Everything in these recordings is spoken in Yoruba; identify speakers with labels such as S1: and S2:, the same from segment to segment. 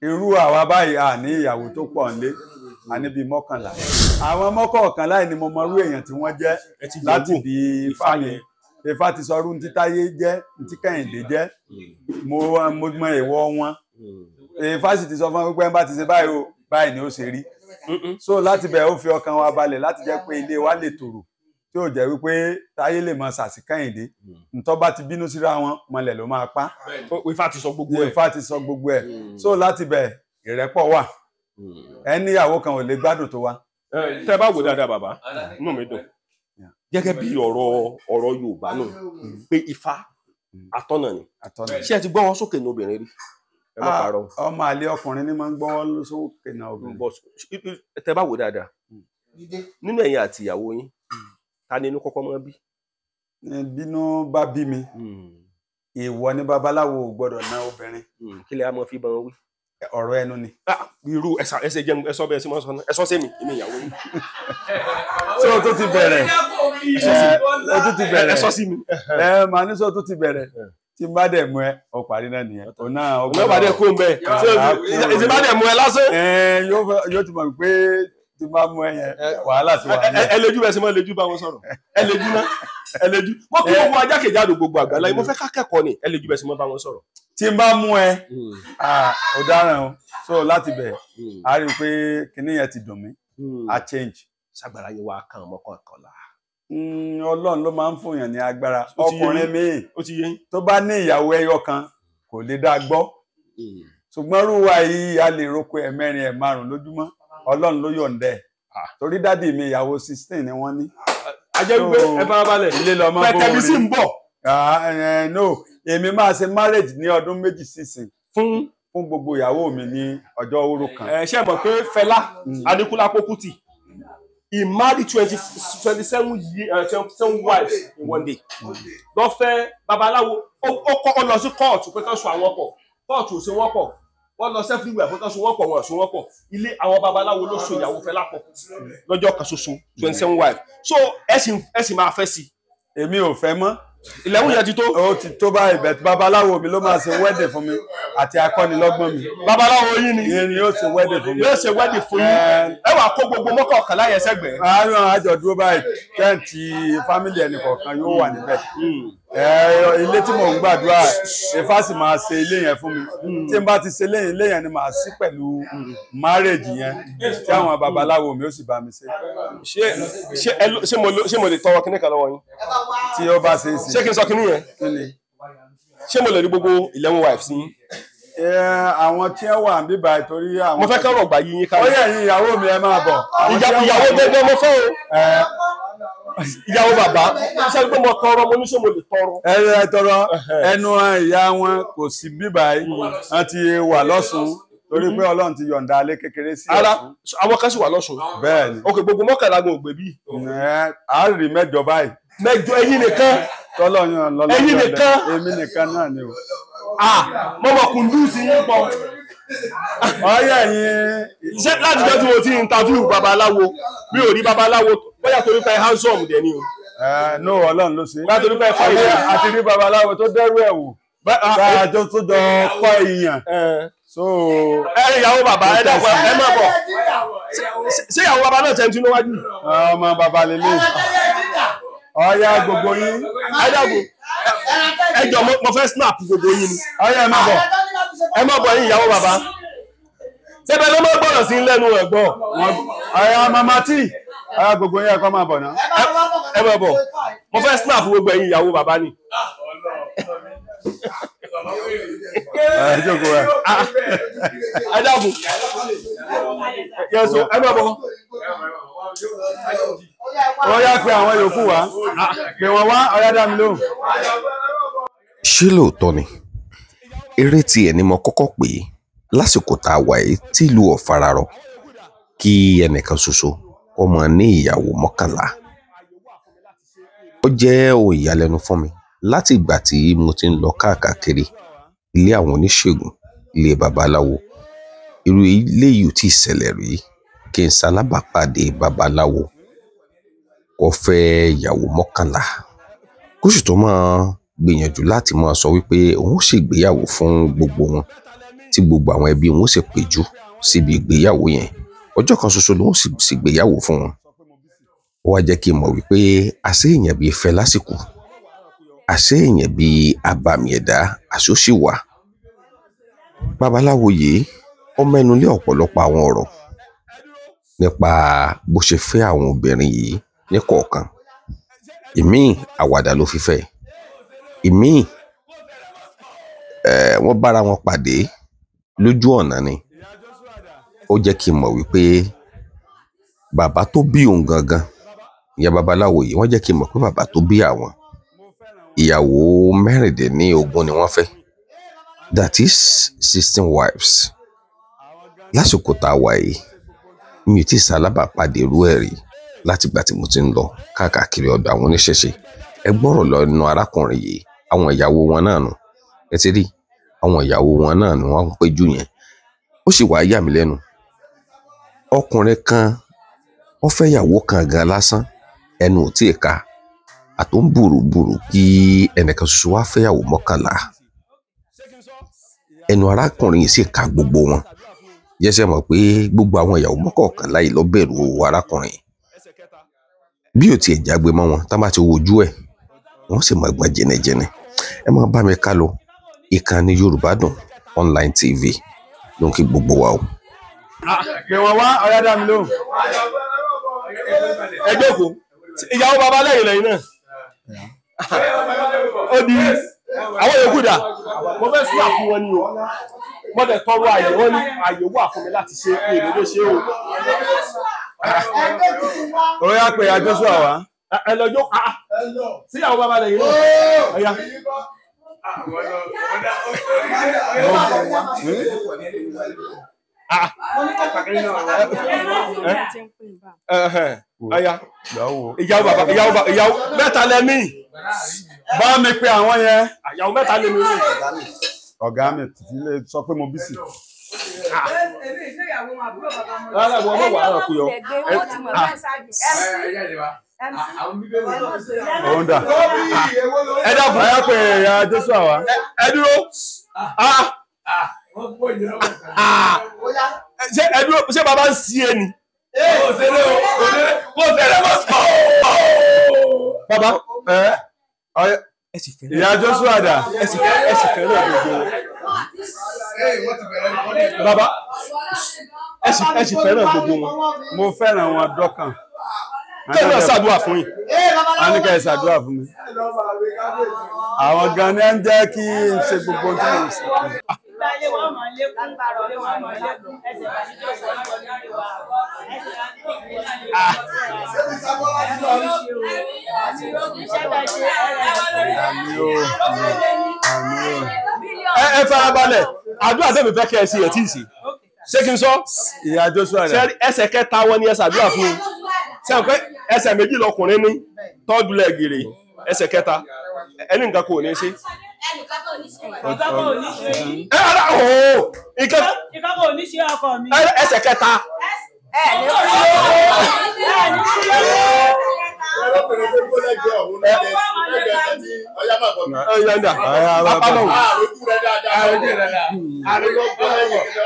S1: Irú àwa báyìí a ní ìyàwó tó pọ̀ nílé, a ní bíi 11. Àwọn 11 ni mo mọ irú èèyàn tí wọ́n jẹ́ láti di Ifá yẹn. Ifá ti sọ irú tí Táyé jẹ́, tí Kẹ́hìndé jẹ́, mo mọ èèwọ̀ wọn. Ifá sì ti sọ fún mi pé bá ti ṣe báyìí o, báyìí ni ó ṣe rí. So láti bẹ̀ ó fi ọkàn wa balẹ̀ láti jẹ́ pé ilé wa lè tòrò, tí ó jẹ́ wípé Táyé lè máa ṣàṣì Kẹ́hìndé. Ntọ́ bá ti bínú síra wọn, mọlẹ̀ ló máa pa.
S2: Ifá ti sọ gbogbo ẹ̀.
S1: Ifá ti sọ gbogbo ẹ̀. So láti bẹ̀ ìrẹ́pọ̀ wà. Ẹni ìyàwó kan ò lè gbádùn tó wa.
S2: Tẹ́ bá wò dáadáa bàbá, inú mi dùn. Gẹ́gẹ́ bí ọ̀rọ̀ Yorùbá náà pé Ifá atọ́nà ni. Ṣé ẹ ti gbọ́ wọn sókè ní obìnrin rí? Ẹ má parọ́.
S1: Ọmọ àlè ọkùnrin ni máa ń gbọ́ wọn sókè náà obìnrin.
S2: Tẹ́ bá wò dáadáa, nínú ẹ̀yin àti ìyàwó yín, ta ni inú kọ́kọ́ máa bí?
S1: Bínú bá bí mi, ìwọ ni babaláwo ò gbọ́dọ̀ ná obìnrin.
S2: Kí lẹ á mọ fi bá wọn wí?
S1: Ọ̀rọ̀ ẹnu ni.
S2: Irú ẹsẹ jẹun ẹsọ bẹ́ẹ̀ sí máa sọ náà, ẹsọ sí mi, èmi ìyàwó yín.
S1: Ṣé o tó ti bẹ̀rẹ̀? O tó ti bẹ̀rẹ̀.
S2: Ẹsọ sí mi.
S1: Ẹ màá ní sọ tó ti bẹ̀rẹ̀. Tí n bá dẹ̀ mú ẹ, ọ parí náà nìyẹn. Òun náà
S2: ọgbọ́n bá dẹ̀ kó ń bẹ̀. Ṣé bá dẹ̀ mú ẹ lásán?
S1: Yóò ti mọ̀ pé tí n bá mú ẹ yẹn, wàhálà ti wà ní.
S2: Ẹ lejú bẹ́ẹ̀ sí máa lejú bá wọn sọ̀rọ̀. Ẹ lejú náà. Ẹ lejú. Mo kí gbogbo ajákèjádò gbogbo àgbáláyé, mo fẹ́ ká kẹ́kọ̀ọ́ ni. Ẹ lejú bẹ́ẹ̀ sí máa bá wọn sọ̀rọ̀.
S1: Tí n bá mú ẹ, ọ̀daràn o. So láti bẹ̀, a rí i pé kinní yẹn ti dùn mí, a change.
S2: Ṣàgbára yẹn wá kàn mọ́kànlá.
S1: Ọlọ́run ló máa ń fún yàn ní agbára. Ọkùnrin míì tó bá ní ìyàwó ẹyọ kan kò lè dá gbọ́. Ṣùgbọ́n rúwa yìí a lè roko ẹ̀mẹ́rin ẹ̀ márùn-ún lójúmọ́. Ọlọ́run ló yọ̀ǹda ẹ̀. Torí dádì mi ìyàwó 16 ni wọ́n ní.
S2: A jẹ́ wípé ẹ farabalẹ̀.
S1: Ilé lọ́mọ bó
S2: rí. Pẹ̀tẹ́bí sì ń bọ̀.
S1: No, èmi máa ṣe marriage ní ọdún 2 sísìn fún gbogbo ìyàwó mi ní ọjọ́ oró kan.
S2: Ẹ ṣe mọ̀ pé Fẹlá Aníkúlápó Kútì, he married 27 wives in one day. Lọ fẹ́ babaláwo, ó lọ sí kóòtù pé kán so àwọn pọ̀, kóòtù ò so wọ́n pọ̀, wọ́n lọ sẹ́fíwẹ̀ pé kán so wọ́n pọ̀, wọ́n so wọ́n pọ̀. Ilé àwọn babaláwo ló so ìyàwó Fẹlá pọ̀ lọ́jọ́ kan ṣoṣo, 27 wives. So ẹ sì máa fẹ́ sí.
S1: Èmi ò fẹ́ mọ́.
S2: Ìlẹ̀wọ̀n yẹn ti tó.
S1: Ó ti tó báyìí, bẹ̀tí babaláwo mi ló máa ṣe wedding fún mi àti akọ́nilọ́gbọ́n mi.
S2: Babaláwo yín ni.
S1: Ìyẹn ni yóò ṣe wedding fún mi.
S2: Yóò ṣe wedding fún yín. Ẹ wàá kó gbogbo 11 yẹn sẹ́gbẹ̀ẹ́.
S1: Àárọ̀ àjọ dúró báyìí, tẹ́ǹtì fámìlì ẹnì kọ̀ọ̀kan yóò wà níbẹ̀. Ilé tí mò ń gbàdúrà, Ifá sì máa ṣe ilé yẹn fún mi. Tí n bá ti ṣe ilé yẹn ni màá sí pẹ̀lú marriage yẹn tí àwọn babaláwo mi ó sì bá mi ṣe.
S2: Ṣé mo lè tọrọ kíní kan lọ́wọ́ yín?
S1: Tí ó bá ṣe é ṣe.
S2: Ṣé kí n sọ kíní yẹn? Ṣé mo lè rí gbogbo 11 wives yín?
S1: Àwọn tí wọ́n wà níbí torí àwọn.
S2: Mo fẹ́ kọ́rọ̀ gbà yín ká.
S1: Ó yẹ ẹ̀yin ìyàwó mi ẹ máa bọ̀.
S2: Ìyàwó gẹ́gẹ́ mo fẹ́ o. Ìyàwó bàbá ṣe pé mo tọrọ, mo ní ṣé mo lè tọrọ.
S1: Ẹ tọrọ, ẹnu ìyá wọn kò sí bíbá yìí, wọ́n ti wà lọ́sùn torí pé Ọlọ́run ti yọ̀ǹda alẹ́ kékeré sí Ọ̀ṣun.
S2: Àwọn kan sì wà lọ́sùn.
S1: Bẹ́ẹ̀ni.
S2: Ok, gbogbo 11 gan ògbé bí.
S1: A rí 8 báyìí.
S2: 8 ẹ̀yin nìkan.
S1: Tọ́lọ́yàn lọ́lọ́.
S2: Ẹ̀yin nìkan.
S1: Èmi nìkan náà ni o.
S2: Mo mọ̀ kùndú sí yín pọ̀.
S1: Ọyẹ yín.
S2: Ṣé láti jọ́ tí mo ti interview babaláwo, mi ò rí babaláwo bóyá torí pé handsome dẹ̀ ni o.
S1: No, Ọlọ́run ló ṣe.
S2: Bóyá torí pé fine.
S1: Àti rí babaláwo tó dẹ́rù ẹ̀ wò. Táa tó jọ kọ́ èèyàn. So.
S2: Ẹ ìyàwó bàbá ẹ dàgbà ẹ má bọ̀. Ṣé ìyàwó bàbá náà tẹ̀ ń tún níwájú?
S1: Ọmọ bàbá lélẹ̀. Ọyá gbogbo yín.
S2: Ẹ dàgbò. Ẹ jọ mo fẹ́ snap gbogbo yín ni.
S1: Ọyá ẹ má bọ̀.
S2: Ẹ má bọ̀ yín ìyàwó bàbá. Ṣébẹ̀ ló máa gbọ́dọ̀ sí lẹ́nu ẹ̀gbọ́n.
S1: Ọyá mama tí. Ọyá gbogbo yín ẹ kọ́ máa bọ̀ náà.
S2: Ẹ má bọ̀. Mo fẹ́ snap gbogbo ẹ̀yin ìyàwó bàbá ni.
S1: Ẹ jókòó ẹ.
S2: Ẹ dàgbò. Yẹ̀sọ̀ ẹ má bọ̀.
S1: Ọyá pe àwọn yòókù wá. Pè wọ́n wá, ọyá dá mi lóhùn.
S3: Ṣé lóòótọ́ ni? Eré tiẹ̀ ni mo kọ́kọ́ pè é lásìkò tá a wà yìí tí ìlú ọ̀fararọ kí ẹnìkan ṣoṣo kó máa ní ìyàwó 11. Ó jẹ́ ohun ìyàlẹ́nu fún mi láti ìgbà tí mo ti ń lọ káàkiri ilé àwọn oníṣègùn, ilé babaláwo. Irú eléyìí ò tíì ṣẹlẹ̀ rí kí n ṣalábàápàdé babaláwo kó fẹ́ ìyàwó 11 kó sì tún máa gbìyànjú láti máa sọ wípé òun ó ṣègbéyàwó fún gbogbo wọn. tí gbogbo àwọn ẹbí wọn sì péjú síbi ìgbéyàwó yẹn. Ọjọ́ kan ṣoṣo ló ń sì gbéyàwó fún wọn. Ó wá jẹ́ kí n mọ̀ wípé àṣé èèyàn bíi Fẹlá Lásìkò, àṣé èèyàn bíi abàmì ẹ̀dá, àṣé ó sì wà. Babaláwo yìí ó mẹ́nu lé ọ̀pọ̀lọpọ̀ àwọn ọ̀rọ̀ nípa bó ṣe fẹ́ àwọn obìnrin yìí ní kọ̀ọ̀kan. Ìmíì àwàdà ló fi fẹ́, ìmíì wọ́n bára wọn pàdé lójú ọ̀nà ni. Ó jẹ́ kí n mọ̀ wípé bàbá tó bí òun gangan, ìyá babaláwo yìí, wọ́n jẹ́ kí n mọ̀ pé bàbá tó bí àwọn, ìyàwó 16 ni wọ́n fẹ́, that is 16 wives. Lásìkò tá a wà yìí, mi ò tí ì ṣalábàápàdé irú ẹ̀ rí látìgbà tí mo ti ń lọ káàkiri ọ̀dọ̀ àwọn oníṣẹ̀ṣe. Ẹ gbọ́rọ̀ lọ́nu arákùnrin yìí, àwọn ìyàwó wọn náà nù. Ẹ ti rí àwọn ìyàwó wọn náà ni wọ́n ń péjú yẹn. Ó sì wáá yà mí lẹ́nu, ọkùnrin kan ó fẹ́ ìyàwó kan gan lásán, ẹnu ò tí ì ka, àtó ń bùrùbùrù kí ẹnìkan ṣoṣo wá fẹ́yàwó 11. Ẹnu arákùnrin yìí sì ka gbogbo wọn. Jẹ́sẹ̀ mọ̀ pé gbogbo àwọn ìyàwó 11 yìí ló bẹ̀rù arákùnrin. Bí ò tiẹ̀ jágbe mọ́ wọn, tá bá ti wojú ẹ̀, wọ́n sì máa gbọ́n jẹnẹjẹnẹ. Ẹ máa bá mi ká lọ. Ìkànnì Yorùbá Dùn Online TV ló ń kí gbogbo wa o.
S1: Pè wọ́n wá, ọ̀yá dá mi lóhùn.
S2: Ẹ jókòó. Ìyàwó baba lẹ́yìn lẹ́yìn náà. Ó di àwọn yòókù dà. Mo fẹ́ sún àpò wọn ni o. Mo dẹ̀ tọrọ àyè wọn ní àyè wà fún mi láti ṣe èrèdè ṣe o.
S1: Ó yá, pé ìyá Joshua wá.
S2: Ẹ lọ jókòó. Sí ìyàwó baba lẹ́yìn náà. Ọ̀yá. Ọ̀yá. Ìyàwó bàbá, ìyàwó bàbá, ìyàwó mẹ́ta lẹ́mí.
S1: Bá mi pe àwọn yẹn.
S2: Ìyàwó mẹ́ta lẹ́mí.
S1: Ọ̀gá mi ti lè sọ pé mo bí sí.
S2: Rárá, ìwọ ọmọ wàhálà kú yọ.
S1: Òun dà.
S2: Ẹ dákun.
S1: Ọ̀yá, pé ìyá Joshua wá.
S2: Ẹ dúró. Ṣé ẹ dúró, ṣé bàbá ń sí ẹni? Kò sẹ́lẹ̀ mọ́ sọ. Bàbá
S1: ìyá Joshua dà.
S2: Ẹ sì fẹ́ràn gbogbo wọn. Bàbá ẹ sì fẹ́ràn gbogbo wọn.
S1: Mo fẹ́ràn wọn dọ́kàn.
S2: Kí ẹ náà ṣàdúrà fún yín.
S1: A ní ká ẹ ṣàdúrà fún mi. Àwọn gan ni ẹ ń jẹ́ kí n ṣe gbogbo tí mo ṣe. Àmín o. Àmín o.
S2: Ẹ farabalẹ̀, àdúrà tẹ̀mí fẹ́ kí ẹ ṣe ẹ̀ tí ì ṣe. Ṣé kí n sọ?
S1: Ìyá Joshua dà.
S2: Ẹsẹ̀ kẹta wọn ni ẹ ṣàdúrà fún un. Ṣé àwọn pé ẹsẹ̀ méjì lọkùnrin ní tọ́jú lẹ́gìrì ẹsẹ̀ kẹta ẹni nǹkan kò ní ṣe. Ẹ ara ooo nǹkan
S4: kò ní ṣe ọkọ mi.
S2: Ẹsẹ̀ kẹta.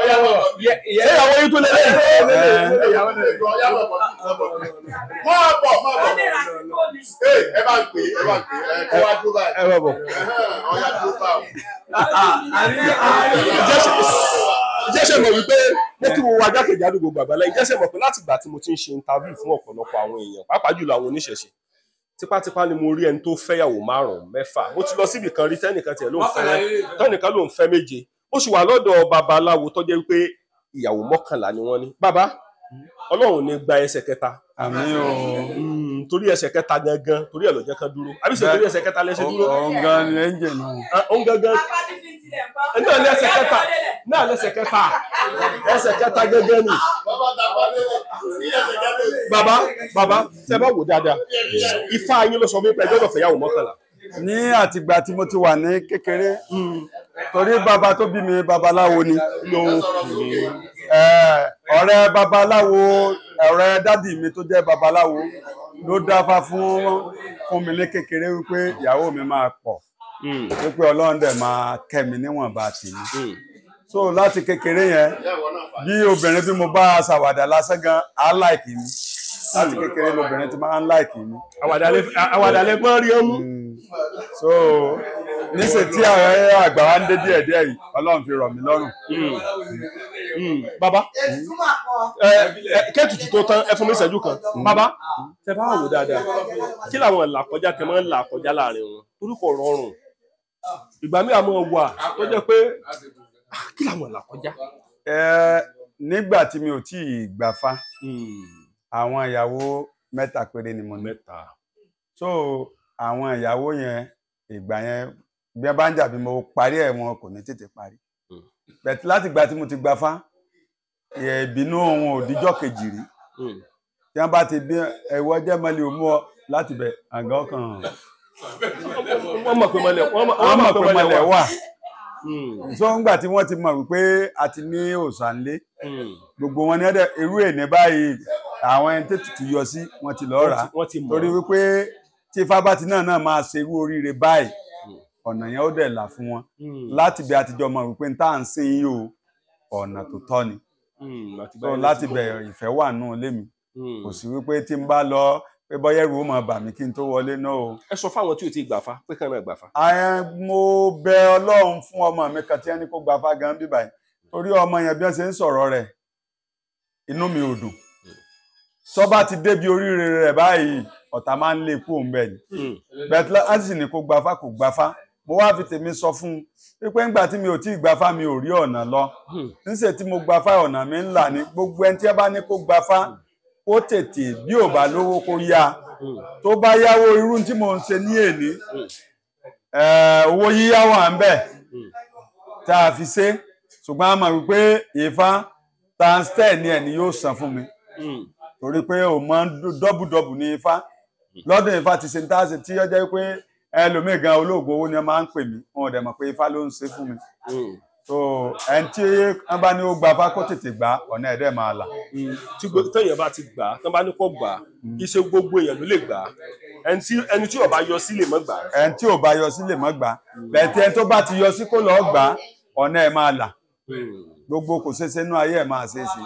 S2: Ìyàwó yìí tún lélẹ̀. Ẹ bá bọ̀. Ìjẹ́sẹ̀ mọ̀ wípé mo kí mo wá jákèjádò gbogbo àgbàlá. Ìjẹ́sẹ̀ mọ̀ pé láti ìgbà tí mo ti ń ṣe interview fún ọ̀pọ̀lọpọ̀ àwọn èèyàn, pàápàá jùlọ àwọn oníṣẹ̀ṣe, tipátipá ni mo rí ẹni tó fẹ́yàwó 5, 6. Mo ti lọ síbì kan rí tẹ́nìkan tiẹ̀ ló ń fẹ́, tẹ́nìkan ló ń fẹ́ 7. Ó sì wà lọ́dọ̀ babaláwo tó jẹ́ wípé ìyàwó 11 ni wọ́n ní. Bàbá, Ọlọ́run ní gba ẹsẹ̀ kẹta.
S1: Àmín o.
S2: Torí ẹsẹ̀ kẹta gangan, torí ẹ̀ ló jẹ́ kán dúró. Àbí ṣe torí ẹsẹ̀ kẹta lẹ́sẹ̀ dúró?
S1: Òun gan ni ẹ́ńjìn náà.
S2: Òun gangan. Náà lẹ́sẹ̀ kẹta. Náà lẹ́sẹ̀ kẹta. Ẹsẹ̀ kẹta gangan ni. Bàbá, bàbá, tẹ bá wò dáadáa. Ifá yín ló sọ fún mi pé ẹ gbọ́dọ̀ fẹ́yàwó 11.
S1: Ní àtìgbà tí mo ti wà ní kékeré, torí bàbá tó bí mi babaláwo ni. Ọ̀rẹ́ babaláwo, ọ̀rẹ́ dádì mi tó jẹ́ babaláwo ló dáfá fún mi ní kékeré wípé ìyàwó mi máa pọ̀, wípé Ọlọ́run dẹ̀ máa kẹ́ mi níwọ̀nba tèmi. So láti kékeré yẹn, bí obìnrin bí mo bá ṣàwàdà lásán gan, á láìkì mi. Láti kékeré lobìnrin ti máa ń láìkì mi.
S2: Àwàdà lẹ gbọ́n rí ọmú.
S1: So níṣẹ́ tí àwọn àgbà wa ń dé díẹ̀ díẹ̀ yìí, Ọlọ́run fi rọ̀ mí lọ́rùn.
S2: Bàbá, kẹ́tùtù tó tán, ẹ fún mi ìṣẹ́jú kan. Bàbá, tẹ bá wò dáadáa, kí làwọn làkọjá tẹ máa ń là kọjá láàrin wọn? Torí kò rọrùn. Ìgbà míì àmọ́ wà tó jẹ́ pé kí làwọn là kọjá.
S1: Nígbà tí mi ò tí ì gbàfá, àwọn ìyàwó 3 péré ni mo ní. So àwọn ìyàwó yẹn, ìgbà yẹn bí wọ́n bá ń jà bí mo parí ẹ̀ wọn kò ní tètè parí. Bẹ̀tí láti ìgbà tí mo ti gbafá, ìbínú wọn ò díjọ́ kejì rí. Tí wọ́n bá ti bí ẹ̀wọ́ jẹ́ mọ́lẹ̀ òmú ọ láti bẹ̀ àgọ́ kan.
S2: Wọ́n mọ̀ pé
S1: mọ́lẹ̀ wà. So ńgbà tí wọ́n ti mọ̀ wípé a ti ní òòṣà ńlé, gbogbo wọn ní ẹ̀dẹ̀ irú èní báyìí àwọn ẹni tètè yọ sí wọ́n ti lọ́ọ́ rà á. Torí wípé tí ifá bá ti náà máa ṣe irú oríire báyìí, ọ̀nà yẹn ó dẹ̀ là fún wọn. Láti bí àtijọ́ mọ̀ wípé n tá à ń sìn yìí o, ọ̀nà tó tọ́ ni. So láti bẹ̀ ìfẹ́ wà nù ilé mi. Kò sí wípé tí n bá lọ pé bọ́yẹ̀rù ó máa bà mí kí n tó wọlé náà o.
S2: Ẹ sọ fáwọn tí ò ti gbàfá pé kàn náà gbàfá.
S1: Mo bẹ Ọlọ́run fún ọmọ mi kan tí ẹni kó gbàfá gan bíbà yìí. Torí ọmọ yẹn bí wọ́n ṣe ń sọ̀rọ̀ rẹ̀, inú mi ò dùn. Tó bá ti débi oríire rẹ̀ báyìí, ọ̀tá máa ń lé kú òun bẹ́ẹ̀ ni. Bẹ́ẹ̀ láti sì ní kó gbàfá kò gbàfá. Mo wá fi tèmi sọ fún un wípé ńgbà tí mi ò tí ì gbafá mi ò rí ọ̀nà lọ. Níṣẹ́ tí mo gbafá ọ̀nà mi ń là ní gbogbo ẹni tí ẹ bá ní kó gbafá kó tètè bí ò bá lówó kó yá. Tó bá yáwó irú tí mo ń ṣe ní èní, owó yíyá wà ń bẹ̀ tá a fi ṣe. Ṣùgbọ́n a mọ̀ wípé Ifá times 10 ni ẹni yóò san fún mi. Torí pé ò mọ dọ́bùdọ́bù ní Ifá. Lọ́dún Ifá ti ṣe ń tá a ṣe tí ó jẹ́ pé ẹlòmíì gan olóògùn owó ni wọ́n máa ń pè mí, wọn ò dẹ̀ mọ̀ pé Ifá ló ń ṣe fún mi. So ẹni tí wọ́n bá ní ó gba Ifá kó tètè gbà, ọ̀nà ẹ̀dẹ̀ máa là.
S2: Tí téèyàn bá ti gbà, tán bá ní kó gbà, kì í ṣe gbogbo èèyàn ló lè gbà. Ẹni tí ò bá yọ sí lè má gbà.
S1: Ẹni tí ò bá yọ sí lè má gbà. Bẹ̀tẹ̀ ẹni tó bá ti yọ sí kó lọ́ọ́ gbà, ọ̀nà ẹ̀ máa là. Gbogbo kò ṣeéṣe inú ayé ẹ̀ máa ṣeéṣe.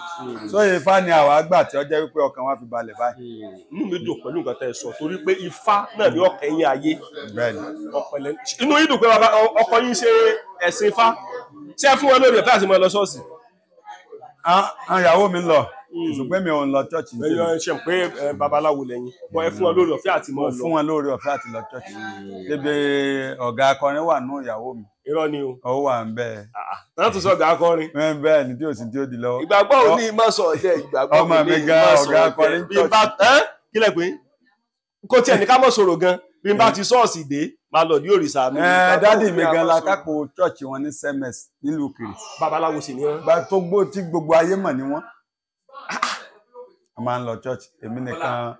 S1: So Ifá ni àwa gbà tí ó jẹ́ wípé ọkàn wa fi balẹ̀ báyìí.
S2: Inú mi dùn pẹ̀lú nǹkan tẹ́ ẹ sọ torí pé Ifá náà ni ọkàn yín ayé.
S1: Bẹ́ẹ̀ni.
S2: Inú yín dùn pé bàbá ọkọ yín ṣe ẹ̀sìn Ifá. Ṣé ẹ fún wọn lórí ẹ̀fẹ́ àti mọ́ ẹ lọ ṣọ́ọ̀ṣì?
S1: Àwọn ìyàwó mi ń lọ, ṣùgbọ́n mi ò ń lọ chọ́ọ̀chì.
S2: Ẹ ṣe pé babaláwo lẹ́yìn. Bọ́ ẹ fún wọn lórí ọ̀fẹ́ àti mọ́ lọ.
S1: Mo fún wọn lórí ọ̀fẹ́ àti lọ chọ́ọ̀chì. Débi ọ̀gá akọrin wà nù ìyàwó mi.
S2: Irọ́ ni o.
S1: Ó wà ń bẹ́ẹ̀.
S2: Náà tún sọ ọ̀gá akọrin.
S1: Bẹ́ẹ̀ ni tí ò sí tí ó di lọ́wọ́.
S2: Ìgbàgbọ́ ò ní má sọ ọ̀jẹ̀ ìgbàgbọ́
S1: ọmọ mi gan ọ̀gá akọrin
S2: chọ́ọ̀chì. Kí lẹ pé? Kò tiẹ̀ ní ká mọ̀ sọ̀rọ̀ gan. Bí n bá ti ṣọ́ọ̀ṣì dé, máa lọ ní òrìṣà mi.
S1: Dádì mi gan la kápò chọ́ọ̀chì wọn ní sms nílùú Kiri.
S2: Babaláwo sì ni wọ́n.
S1: Tó gbó tí gbogbo ayé mọ̀ ni wọ́n. A máa ń lọ church, èmi nìkan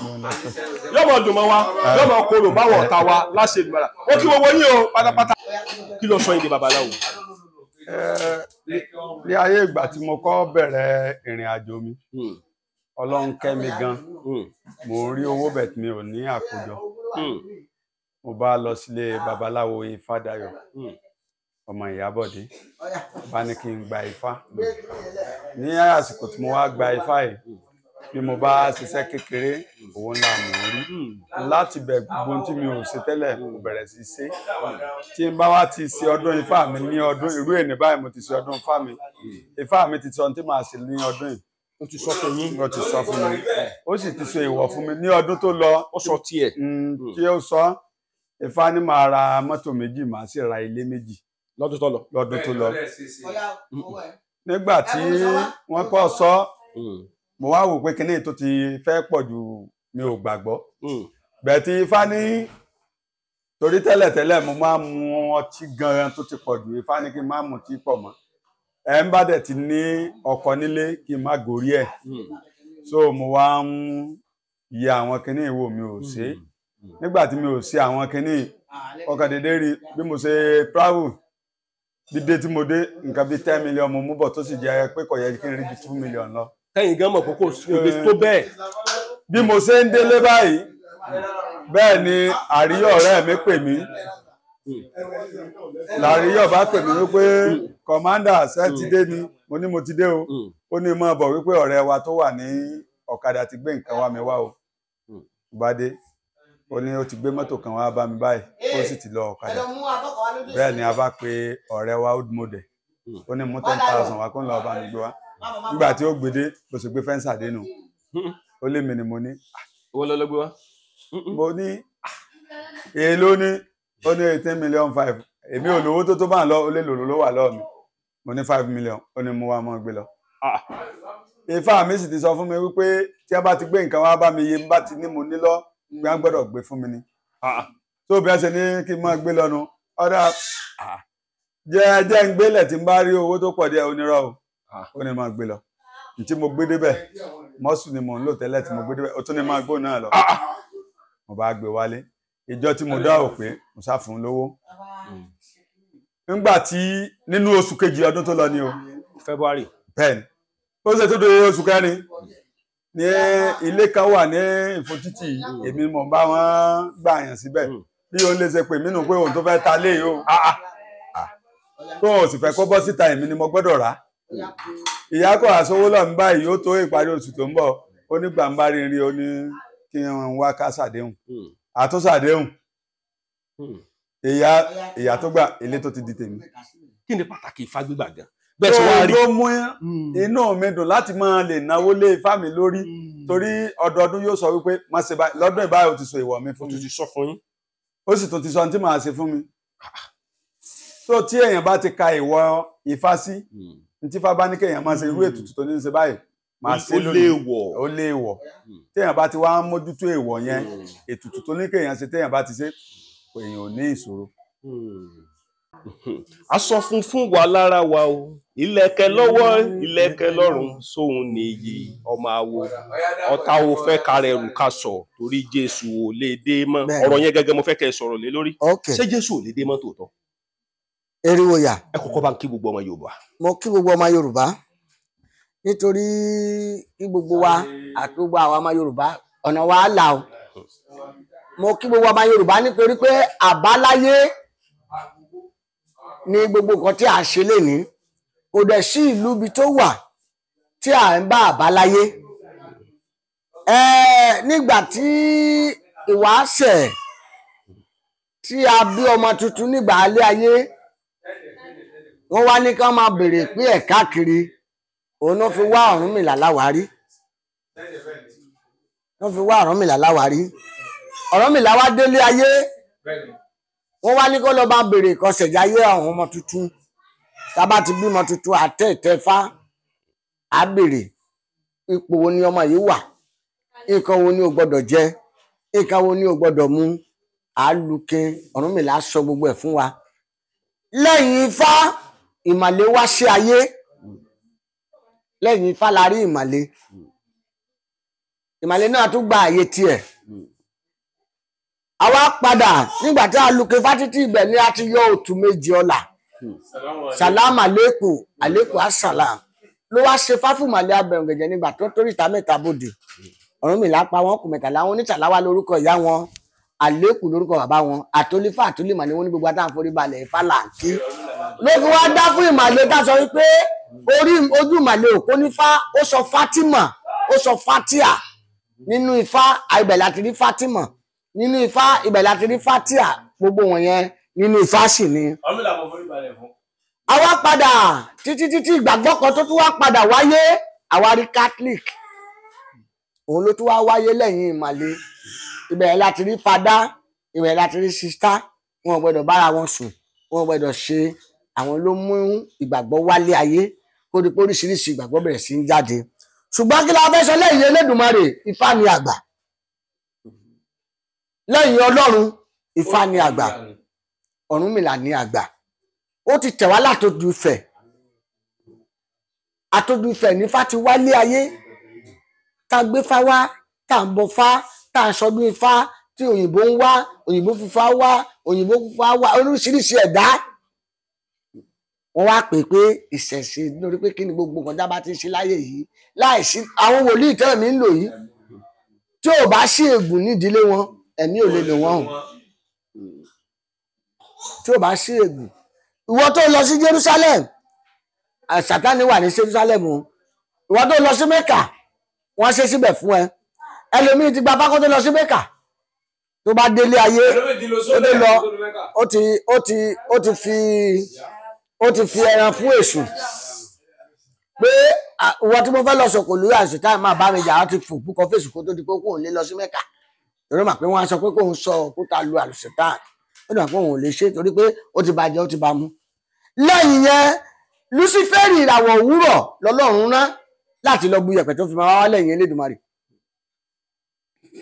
S1: mo ń lọ church.
S2: Yóò mọ̀ dùn mọ́ wa, yóò mọ̀ korò báwọn ọ̀tá wa láṣẹ ìgbàlá. Ó kí gbogbo yín o pátápátá. Kí ló sọ yín di babaláwo?
S1: Ní ayé ìgbà tí mo kọ́ bẹ̀rẹ̀ ìrìn àjò mi, Ọlọ́run kẹ́ mi gan. Mo rí owó bẹ̀ tí mi ò ní àkójọ. Mo bá lọ sílé babaláwo Ifádayọ̀, ọmọ Ìyábọ̀dé, bá ní kí n gba Ifá. Ní àsìkò tí mo wá gba Ifá yìí, bí mo bá ṣiṣẹ́ kékeré, owó ńlá mò ń rí. Láti bẹ̀ gbogbo ohun tí mi ò ṣe tẹ́lẹ̀, mo bẹ̀rẹ̀ sí ṣe. Tí n bá wá ti ṣe ọdún Ifá mi ní ọdún, irú èní báyìí mo ti ṣe ọdún Ifá mi. Ifá mi ti sọ ohun tí màá ṣe ní ọdún yìí.
S2: Ó ti sọ fún yín.
S1: Ó ti sọ fún mi. Ó sì ti sọ èèwọ̀ fún mi ní ọdún tó lọ.
S2: Ó sọ tiẹ̀.
S1: Tí ó sọ, Ifá ní màá ra mọ́tò 2, màá sì ra ilé 2.
S2: Lọ́dún tó lọ.
S1: Lọ́dún tó lọ. Nígbà tí wọ́n kọ́ sọ, mo wá wò pé kíní tó ti fẹ́ pọ̀ jù mi ò gbàgbọ́. Bẹ̀tí Ifá ní torí tẹ́lẹ̀tẹ́lẹ̀ mo máa ń mu ọtí gan-an tó ti pọ̀ jù, Ifá ní kí n má mu tí pọ̀ mọ́. Ẹ ń bá dẹ̀ ti ní ọkọ nílé kí n má gorí ẹ̀. So mo wá ń yẹ àwọn kíní ìwò mi ò ṣe. Nígbà tí mi ò ṣe àwọn kíní, ọkàn dédé rí bí mo ṣe travel dídé tí mo dé nǹkan bíi 10 million mo mú bọ̀ tó sì jẹ́ pé kò yẹ kí n rí ju 2 million lọ.
S2: Tẹ́yìn gan mọ̀ pé kò tó bẹ́ẹ̀.
S1: Bí mo ṣe ń délé báyìí, bẹ́ẹ̀ ni àríyọ̀ ọ̀rẹ́ mi pè mí. Làríyọ̀ bá pè mí wípé kọ̀mándà ṣé ti dé ni, mo ní mo ti dé o. Ó ní mọ̀ bọ̀ wípé ọ̀rẹ́ wa tó wà ní ọ̀kadà ti gbé nǹkan wá mi wá o. Bá dé, ó ní ó ti gbé mọ́tò kan wá bá mi báyìí, ó sì ti lọ ọ̀kadà. Bẹ́ẹ̀ ni a bá pe ọ̀rẹ́ wa old model, ó ní mú 10,000 wá kó ń lọ bá mi gbé wá. Nígbà tí ó gbé dé, bó ṣe gbé fẹ́ǹsà dé nù. Ó lé mi ni mo ní.
S2: Owó lọ́lọ́ gbé wá.
S1: Mo ní èló ní, ó ní 18.5 million. Èmi ò lówó tó bá ń lọ, ó lé lòló ló wà lọ́ọ̀ mi. Mo ní 5 million, ó ní mo wá mọ́ gbé lọ. Ifá mi sì ti sọ fún mi wípé tí a bá ti gbé nǹkan wá bá mi, iye bá ti ní mo ní lọ, gbé á gbọ́dọ̀ gbé fún mi ni. Tó bí a ṣe ní kí n máa gbé lọ́nu, ọ̀dà jẹ́ ń gbélẹ̀ tí n bá rí owó tó pọ̀ díẹ̀, onírọ́ o, ó ní máa gbé lọ. Ntí mo gbé débẹ̀, mọ́sù ni mò ń lò tẹ́lẹ̀ tí mo gbé débẹ̀, ó tún ní máa gbó náà lọ. Mo bá gbé wálé. Ìjọ tí mo dá ò pé mo sá fún un lówó. Nígbà tí nínú oṣù kejì ọdún tó lọ ni o.
S2: February.
S1: Bẹ́ẹ̀ni. Ó ṣe tó dé oṣù kẹrin ní ilé kan wà ní Ìfòtítì, èmi mọ̀ bá wọn gbà yàn síbẹ̀. Bí òun lè ṣe pè mí nù pé òun tó fẹ́ ta lé yìí o. Tó òun sì fẹ́ kó bọ́ síta, èmi ni mo gbọ́dọ̀ rà. Ìyá kò àsowó lọ ń báyìí, ó tó ìparí oṣù tó ń bọ̀. Ó ní gbàǹbá rinrin, ó ní kí wọ́n wá ká ṣàdéhùn. Àtúnṣàdéhùn. Ìyá tó gbà, ilé tó ti di tèmi.
S2: Kí ni pàtàkì Ifá gbígbà gan? Bẹ́ẹ̀ ṣe wá rí.
S1: Ló mú inú mi dùn láti máa lè náwó lé Ifá mi lórí, torí ọdọọdún yóò sọ wípé má ṣe báyìí, lọ́dún ìbáyìí ó ti sọ ìwọ̀ mi fún mi.
S2: Ó ti sọ fún yín.
S1: Ó sì tún ti sọ ohun tí màá ṣe fún mi. Tó tí èèyàn bá ti ka ìwọ̀ Ifá sí, tí Ifá bá ní kéèyàn máa ṣe irú ètùtù tó ní í ṣe báyìí, máa ṣe lónìí. Ó léèwọ̀. Téèyàn bá ti wá ń mójútó èèwọ̀ yẹn, ètùtù tó ní kéèyàn ṣe, téèyàn bá ti ṣe, èèyàn ò ní ìṣòro.
S2: Aṣọ funfun wà lára wa o, ìlẹ̀kẹ̀ lọ́wọ́, ìlẹ̀kẹ̀ lọ́rùn, sóhun nìyí ọmọ àwo. Ọ̀tá ò fẹ́ karẹ̀rù ká sọ torí Jésù ò lè dé mọ́. Ọ̀rọ̀ yẹn gẹ́gẹ́ mo fẹ́ kẹ́ ẹ sọ̀rọ̀ lé lórí. Ṣé Jésù ò lè dé mọ́ tòótọ́?
S5: Eriwo ya.
S2: Ẹ kọ́kọ́ bá ń kí gbogbo ọmọ Yorùbá.
S5: Mo kí gbogbo ọmọ Yorùbá nítorí kí gbogbo wa àti gbogbo àwọn ọmọ Yorùbá ọ̀nà wa là o. Mo kí gbogbo ọmọ Yorùbá nítorí pé àbáláyé ní gbogbo nǹkan tí a ṣe lénìí, kò dẹ̀ sí ìlú ibi tó wà tí à ń bá àbáláyé. Nígbà tí ìwáṣẹ̀ tí a bí ọmọ tuntun nígbà alẹ́ ayé, wọ́n wá ní ká máa béèrè pé ẹ̀ káàkiri, òun ló fi wá Ọ̀rúnmìlà láwárí. Wọ́n fi wá Ọ̀rúnmìlà láwárí. Ọ̀rúnmìlà wá délé ayé, wọ́n wá ní kó lọ bá béèrè ìkọsẹ̀jáyé àwọn ọmọ tuntun. Tá bá ti bímọ tuntun, àtẹ ìtẹfá, á béèrè ipò wo ni ọmọ yìí wà, nǹkan wo ni ò gbọ́dọ̀ jẹ, nǹkan wo ni ò gbọ́dọ̀ mu. Á lukin Ọ̀rúnmìlà sọ gbogbo ẹ̀ fún wa. Lẹ́yìn Ifá, ìmàle wá sí ayé. Lẹ́yìn Ifá la rí ìmàle. Ìmàle náà tún gba àyè tiẹ̀. Àwa padà nígbà tí a lukin fátítì, ibẹ̀ ni a ti yọ òtù méjì ọlà. Sàlámà lẹ́kù àlékù àsàlám ló wá ṣe fáfùmàlẹ́ abẹ̀rùngẹ̀jẹ̀ nígbà tó torí ìta mẹ́ta bòde. Ọ̀rúnmìlà pa wọn kù mẹ́tàlá, wọn onítàláwá lórúkọ ìyá wọn, àlékù lórúkọ bàbá wọn, àtolífà àtolímà ni wọn ní gbogbo àtàwọn forí balẹ̀ Ifá là ń kí. Ló fi wá dá fún ìmàle ká sọ wípé orí ojú ìmàle òkó nífá, ó sọ Fátímà, ó sọ Fátíà nínú Ifá, ibẹ̀ láti rí Fátímà nínú Ifá, ibẹ̀ láti rí Fátíà, gbogbo wọ̀nyẹn nínú Ifá sì ni. Àwa padà títí títí ìgbàgbọ́ kan tó tún wá padà wáyé, àwa rí Catholic, òun ló tún wá wáyé lẹ́yìn ìmàle. Ibẹ̀ láti rí fada, ibẹ̀ láti rí sista, wọn ò gbọ́dọ̀ bára wọn sùn, wọn ò gbọ́dọ̀ ṣe. Àwọn ló mú ìgbàgbọ́ wálé ayé, kó di pé oríṣiríṣi ìgbàgbọ́ bẹ̀rẹ̀ sí ń jáde. Ṣùgbọ́n kí la fẹ́ sọ lẹ́yìn Elédùmarè, Ifá ni àgbà. Lẹ́yìn Ọlọ́run, Ifá ni àgbà. Ọ̀rúnmìlà ni àgbà. Ó ti tẹ̀ wá látòdù Ifẹ̀. Àtòdù Ifẹ̀ ní Ifá ti wálé ayé. Tá gbé fá wá, tá ń bọ fá, tá ń sọdún Ifá, tí òyìnbó ń wá, òyìnbó fífa wá, òyìnbó fífa wá, oríṣiríṣi ẹ̀dá. Wọ́n wá pè pé ìṣẹ̀ṣe lórí pé kí ni gbogbo nǹkan tá bá ti ń ṣe láyé yìí, láìsí àwọn wòlíì tẹ́lẹ̀ mi ń lò yìí, tí ò bá sí ègún nídìílé wọn, ẹ̀mí ò lè lò wọ́n o. Tí ò bá sí ègún, ìwọ tó lọ sí Jerusalem, Sátánì wà ní Jerusalem o. Ìwọ tó lọ sí Mẹ́kà, wọ́n ṣe síbẹ̀ fún ẹ. Ẹlòmíì ti gba fákó tó lọ sí Mẹ́kà, tó bá délé ayé ó dé lọ, ó ti fi ẹran fún èṣù pé ìwọ tí mo fẹ́ lọ sọ̀kò lórí àṣetá máa bá mi jà. Á ti fò púpọ̀ fèsì kó tó di pé kóun lè lọ sí Mẹ́kà, torí mà pé wọ́n á sọ pé kóun sọ òkúta lu àlùsẹ̀tà. Ó dà pé òun ò lè ṣe torí pé ó ti bàjẹ́, ó ti bá mu. Lẹ́yìn yẹn, Lúsífẹ́rì ìràwọ̀ òwúrọ̀ lọ́lọ́run rán láti lọ bu yẹ̀pẹ̀ tó fi máa wá lẹ́yìn Elédùmarè.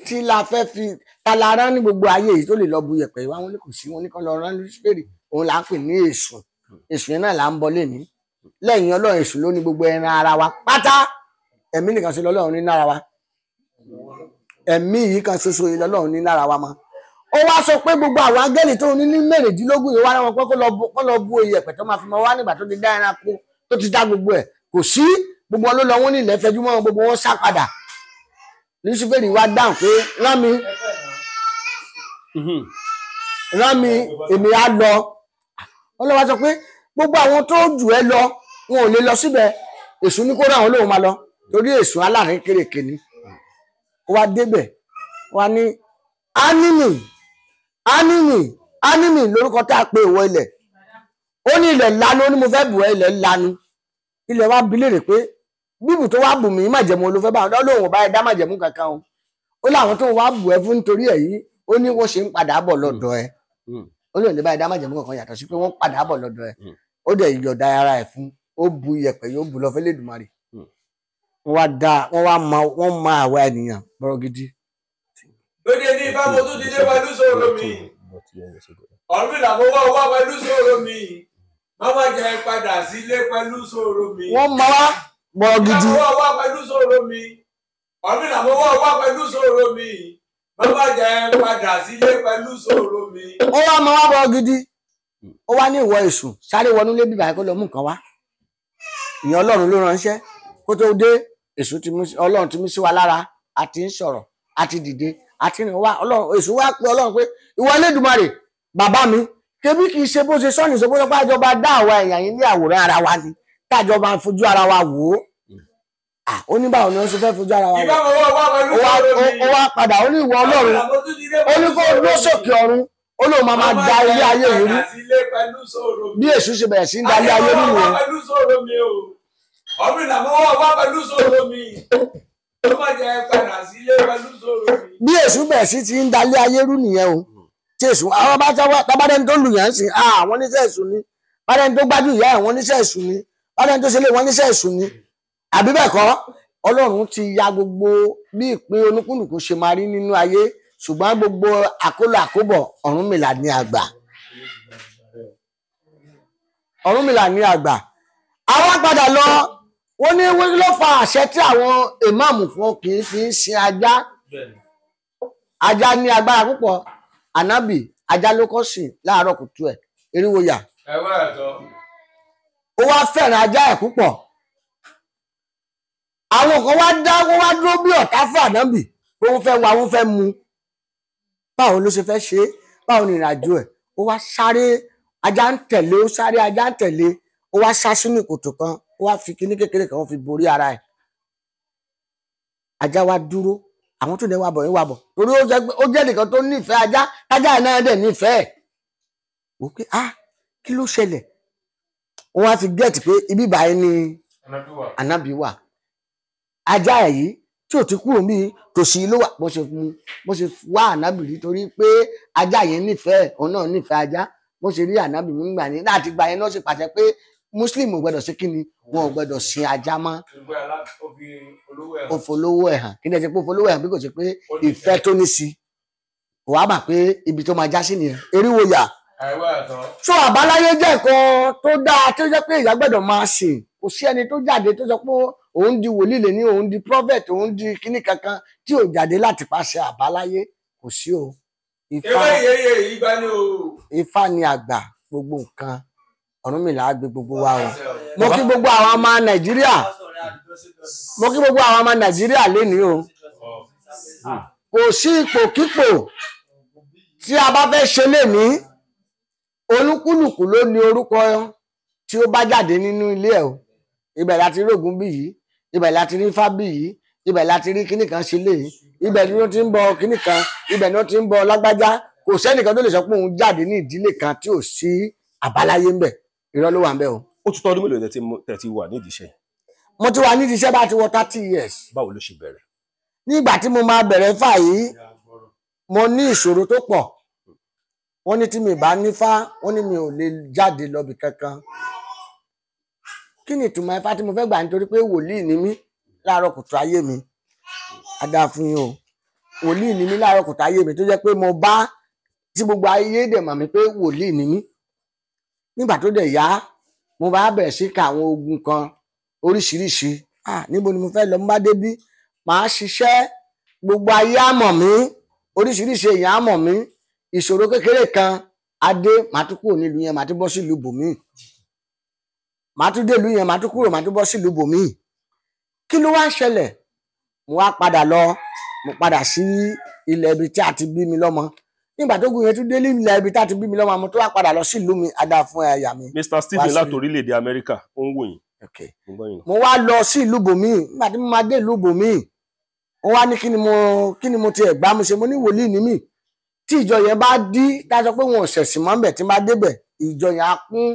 S5: Tí la fẹ́ fi ta la rán ní gbogbo ayé yìí tó lè lọ bu yẹ̀pẹ̀ wá? Wọn ní kò sí. Wọn ní kán lọ rán Lúsífẹ́rì, òun là ń pè ní èṣù. Èṣù yẹn náà là ń bọ lẹ́ni lẹ́yìn Ọlọ́run. Èṣù ló ní gbogbo ẹran ara wa pátá. Ẹ̀mí nìkan ṣe lọ́lọ́run ní lára wa. Ẹ̀mí yìí kan ṣoṣo yìí lọ́lọ́run ní lára wa mọ́. Ó wá sọ pé gbogbo àwọn áńgẹ́lì tó ní ní 16 yìí wá rán wọn pé kó lọ bu iyẹ̀pẹ̀ tó máa fi mọ wá nígbà tó ti dá ẹranko, tó ti dá gbogbo ẹ̀. Kò sí, gbogbo wọn ló lọ. Wọn ní ilẹ̀ fẹjú mọ́, gbogbo wọn sá padà. Lúsífẹ́rì wá dáhùn pé rán mi, rán mi, èmi á lọ. Ọlọ́wà sọ pé gbogbo àwọn tó jù ẹ́ lọ, wọn ò lè lọ síbẹ̀. Èṣù ní kó rán àwọn lóun máa lọ, torí èṣù aláàrin kéréke ni. Ó wá débẹ̀, wá ní ánìmì, ánìmì, ánìmì lórúkọ tá a pe ìwọ ilẹ̀. Ó ní ilẹ̀ lanu. Ó ní mo fẹ́ bù ẹ́. Ilẹ̀ lanu. Ilẹ̀ wa bi léèrè pé bíbù tó wá bù mí, májẹ̀mú ló fẹ́ bá wọn? Lóun ò bá ẹ dá májẹ̀mú kankan o. Ó láwọn tó wá bù ẹ fún nítorí ẹ̀ yìí, ó ní wọ́n ṣe ń padà bọ̀ lọ́dọ̀ ẹ. Ó lóun lè bá ẹ dá májẹ̀mú kankan yàtọ̀ sí pé wọ́n padà bọ̀ lọ́dọ̀ ẹ. Ó dẹ̀ yọ̀dá ara ẹ̀ fún, ó bu iyẹ̀pẹ̀, yóò bu lọ fẹ́ lẹ́dùnmarè. Wọ́n wá dá wọ́n wá mọ, wọ́n mọ àwa ènìyàn bọ́rọ̀ gidi.
S1: Lóde ní ifá, mo tún ti dé pẹ̀lú sọ̀rọ̀ mi. Ọ̀rúnmìlà, mo wá wá pẹ̀lú sọ̀rọ̀ mi. Má jẹ́ padà sílé pẹ̀lú sọ̀rọ̀ mi.
S5: Wọ́n mọ wá bọ́rọ̀ gidi.
S1: Mo wá wá pẹ̀lú sọ̀rọ̀ mi. Ọ̀rúnmìlà, mo wá wá pẹ̀lú sọ̀rọ̀ mi. Má jẹ́ padà sílé pẹ̀lú sọ̀rọ̀ mi.
S5: Ó wá mọ wá bọ́rọ̀ gidi. Ó wá ní ìwọ èṣù, sáré wọnú lé bíbá kó lọ mú nǹkan wá. Ìyẹn Ọlọ́run ló ránṣẹ́. Kó tó dé, èṣù ti mú, Ọlọ́run ti mú sí wa lára, a ti ń sọ̀rọ̀, a ti dìde, a ti rìn wá. Ọlọ́run, èṣù wá pé Ọlọ́run pé ìwọ Elédùmarè bàbá mi, kébí kì í ṣe bó ṣe sọ́ọ̀nì sọ pé àjọba dá àwa èèyàn yìí ní àwòrán ara wa ni, káàjọba fojú ara wa wò ó. Ó ní báwo ni wọ́n ṣe fẹ́ fojú ara wa wò ó? Ó wá padà, ó ní ìwọ Ọlọ́run, ó ní kó ló sókè ọ̀run, ó lóun máa máa da ilé ayé yìí rú. Bí èṣù ṣe bẹ̀rẹ̀ sí ń da ilé ayé rú nìyẹn. Bí èṣù bẹ̀rẹ̀ sí ti ń da ilé ayé rú nìyẹn o. Tí èṣù àwọn bá tábàdẹ́ni tó lù yẹn sí, àwọn oníṣẹ́ èṣù ni. Bàdẹ́ni tó gbájú ìyá ẹ̀, wọ́n oníṣẹ́ èṣù ni. Bàdẹ́ni tó ṣe lé, wọ́n oníṣẹ́ èṣù ni. Àbí bẹ́ẹ̀ kọ́, Ọlọ́run ti ya gbogbo bí ìpín olúkúlùkù ṣe máa rí nínú ayé, ṣùgbọ́n gbogbo àkólọ àkóbọ̀, Ọ̀rúnmìlà ní àgbà. Ọ̀rúnmìlà ní àgbà. Àwọn padà lọ, wọ́n ní wọ́n ló fa àṣẹ tí àwọn ìmáàmù fún kì í fi ń sin ajá. Ajá ní agbára púpọ̀. Ànábì ajá ló kọ́ sìn láàárọ̀ kùtù ẹ̀, eriwo yà. Ó wá fẹ́ràn ajá ẹ̀ púpọ̀. Àwọn kan wá dá, wọ́n wá dúró bí ọ̀tá fún ànábì pé wọ́n fẹ́ wá, wọ́n fẹ́ mu. Báwo ló ṣe fẹ́ ṣe é? Báwo ni ìrìnàjò ẹ̀? Ó wá sáré, ajá ń tẹ̀lé, ó sáré, ajá ń tẹ̀lé. Ó wá sá sínú ìkòtò kan, ó wá fi kíní kékeré kan, ó fi borí ara ẹ̀. Ajá wá dúró, àwọn tó dẹ̀ wá bọ̀ ń wá bọ̀, torí ó jẹ́ nìkan tó nífẹ̀ẹ́ ajá, ajá náà dẹ̀ nífẹ̀ẹ́. Wò pé ah, kí ló ṣẹlẹ̀? Wọ́n á fi gẹ́ẹ̀tì pé ibi báyìí ni ànábì wà. Ajá ẹ̀ yìí tí ò ti kúrò mí tòsí ló wà. Bó ṣe mú, bó ṣe wá ànábì rí, torí pé ajá yẹn nífẹ̀ẹ́, òun náà nífẹ̀ẹ́ ajá. Bó ṣe rí ànábì mú gbà ní láti gba yẹn náà ṣe pàṣẹ pé muslim ò gbọdọ̀ ṣe kíni, wọn ò gbọdọ̀ sin ajá mọ́. Ó folówó ẹ̀ hàn. Kí ni ẹ ṣe pé ó folówó ẹ̀ hàn? Bí kò ṣe pé ìfẹ́ tó ní sí, kò wá mà pé ibi tó máa já sí nìyẹn. Eriwo yà. So àbáláyé jẹ́ nǹkan tó dáa tó jẹ́ pé ìyá gbọ́dọ̀ máa sìn. Kò sí ẹni tó jáde tó sọ pé òun di wòlíì lè ní, òun di prophet, òun di kíní kankan tí ò jáde láti pàṣẹ àbáláyé. Kò sí o. Ifá ni àgbà gbogbo nǹkan. Ọ̀rúnmìlà á gbé gbogbo wa o. Mo kí gbogbo àwọn ọmọ Nàìjíríà, mo kí gbogbo àwọn ọmọ Nàìjíríà lénìí o. Kò sí ipòkípò tí a bá fẹ́ ṣe lénìí, Olúkúlùkù ló ní orúkọ tí ó bá jáde nínú ilé ẹ̀ o. Ibẹ̀ láti rí Ògún bí yìí, ibẹ̀ láti rí Ifá bí yìí, ibẹ̀ láti rí kíní kan ṣe léyìí, ibẹ̀ ni wọ́n ti ń bọ kíní kan, ibẹ̀ ni wọ́n ti ń bọ lágbájá. Kò sẹ́nìkan tó lè sọ pé òun jáde ní ìdílé kan tí ò sí àbáláyé ń bẹ̀. Irọ́ ló wà ń bẹ̀ o.
S2: Ó ti tó ọdún mélòó tẹ́ ti wà nídìí iṣẹ́?
S5: Mo ti wà nídìí iṣẹ́ bá ti wọ 30 years.
S2: Báwo ló ṣe bẹ̀rẹ̀?
S5: Nígbà tí mo máa bẹ̀rẹ̀ fà yìí, mo ní ìṣòro tó pọ̀. Wọ́n ní tí mi bá nífá, wọ́n ní mi ò lè jáde lọ́bì kankan. Kí ni ìtumọ̀ ifá tí mo fẹ́ gbà? Nítorí pé wòlíì ni mí láàárọ̀ kùtù ayé mi. A dáa fún yín o. Wòlíì ni mí láàárọ̀ kùtù ayé mi tó jẹ́ pé mo bá tí gbogbo ayé dẹ̀ mọ̀ mí pé wòlíì ni mí. Nígbà tó dẹ̀ yá, mo bá bẹ̀rẹ̀ sí ka àwọn ogun kan oríṣiríṣi. Níbo ni mo fẹ́ lọ? Mo bá débí, màá ṣiṣẹ́, gbogbo ayé á mọ̀ mí, oríṣiríṣi èèyàn á mọ̀ mí. Ìṣòro kékeré kan adé, màá tún kúrò nílùú yẹn, màá tún bọ́ sílùú bòmíì. Màá tún dé ìlú yẹn, màá tún kúrò, màá tún bọ́ sílùú bòmíì. Kí ló wá ń ṣẹlẹ̀? Mo wá padà lọ, mo padà sí ilẹ̀ ibi tí a ti bí mi lọ́mọ. Nígbà tó gùn yẹn tún dé ilẹ̀ ibi tí a ti bí mi lọ́mọ, mo tún wá padà lọ sílùú mi. Adá fún ẹ̀yà mi.
S2: Mr. Stephen láti orílẹ̀-èdè Amẹ́ríkà ó ń wò yín.
S5: Mo wá lọ sí ìlú bòmíì. Nígbà tí mo máa dé ìlú bòmíì, wọ́n wá ní kí ni mo tiẹ̀ gbá mo ṣe? Mo ní wòlíì ní mí. Tí ìjọ yẹn bá dí, tá a sọ pé wọn ò ṣẹ̀sìn mọ́ ńbẹ̀, tí n bá débẹ̀ ìjọ yẹn á kún,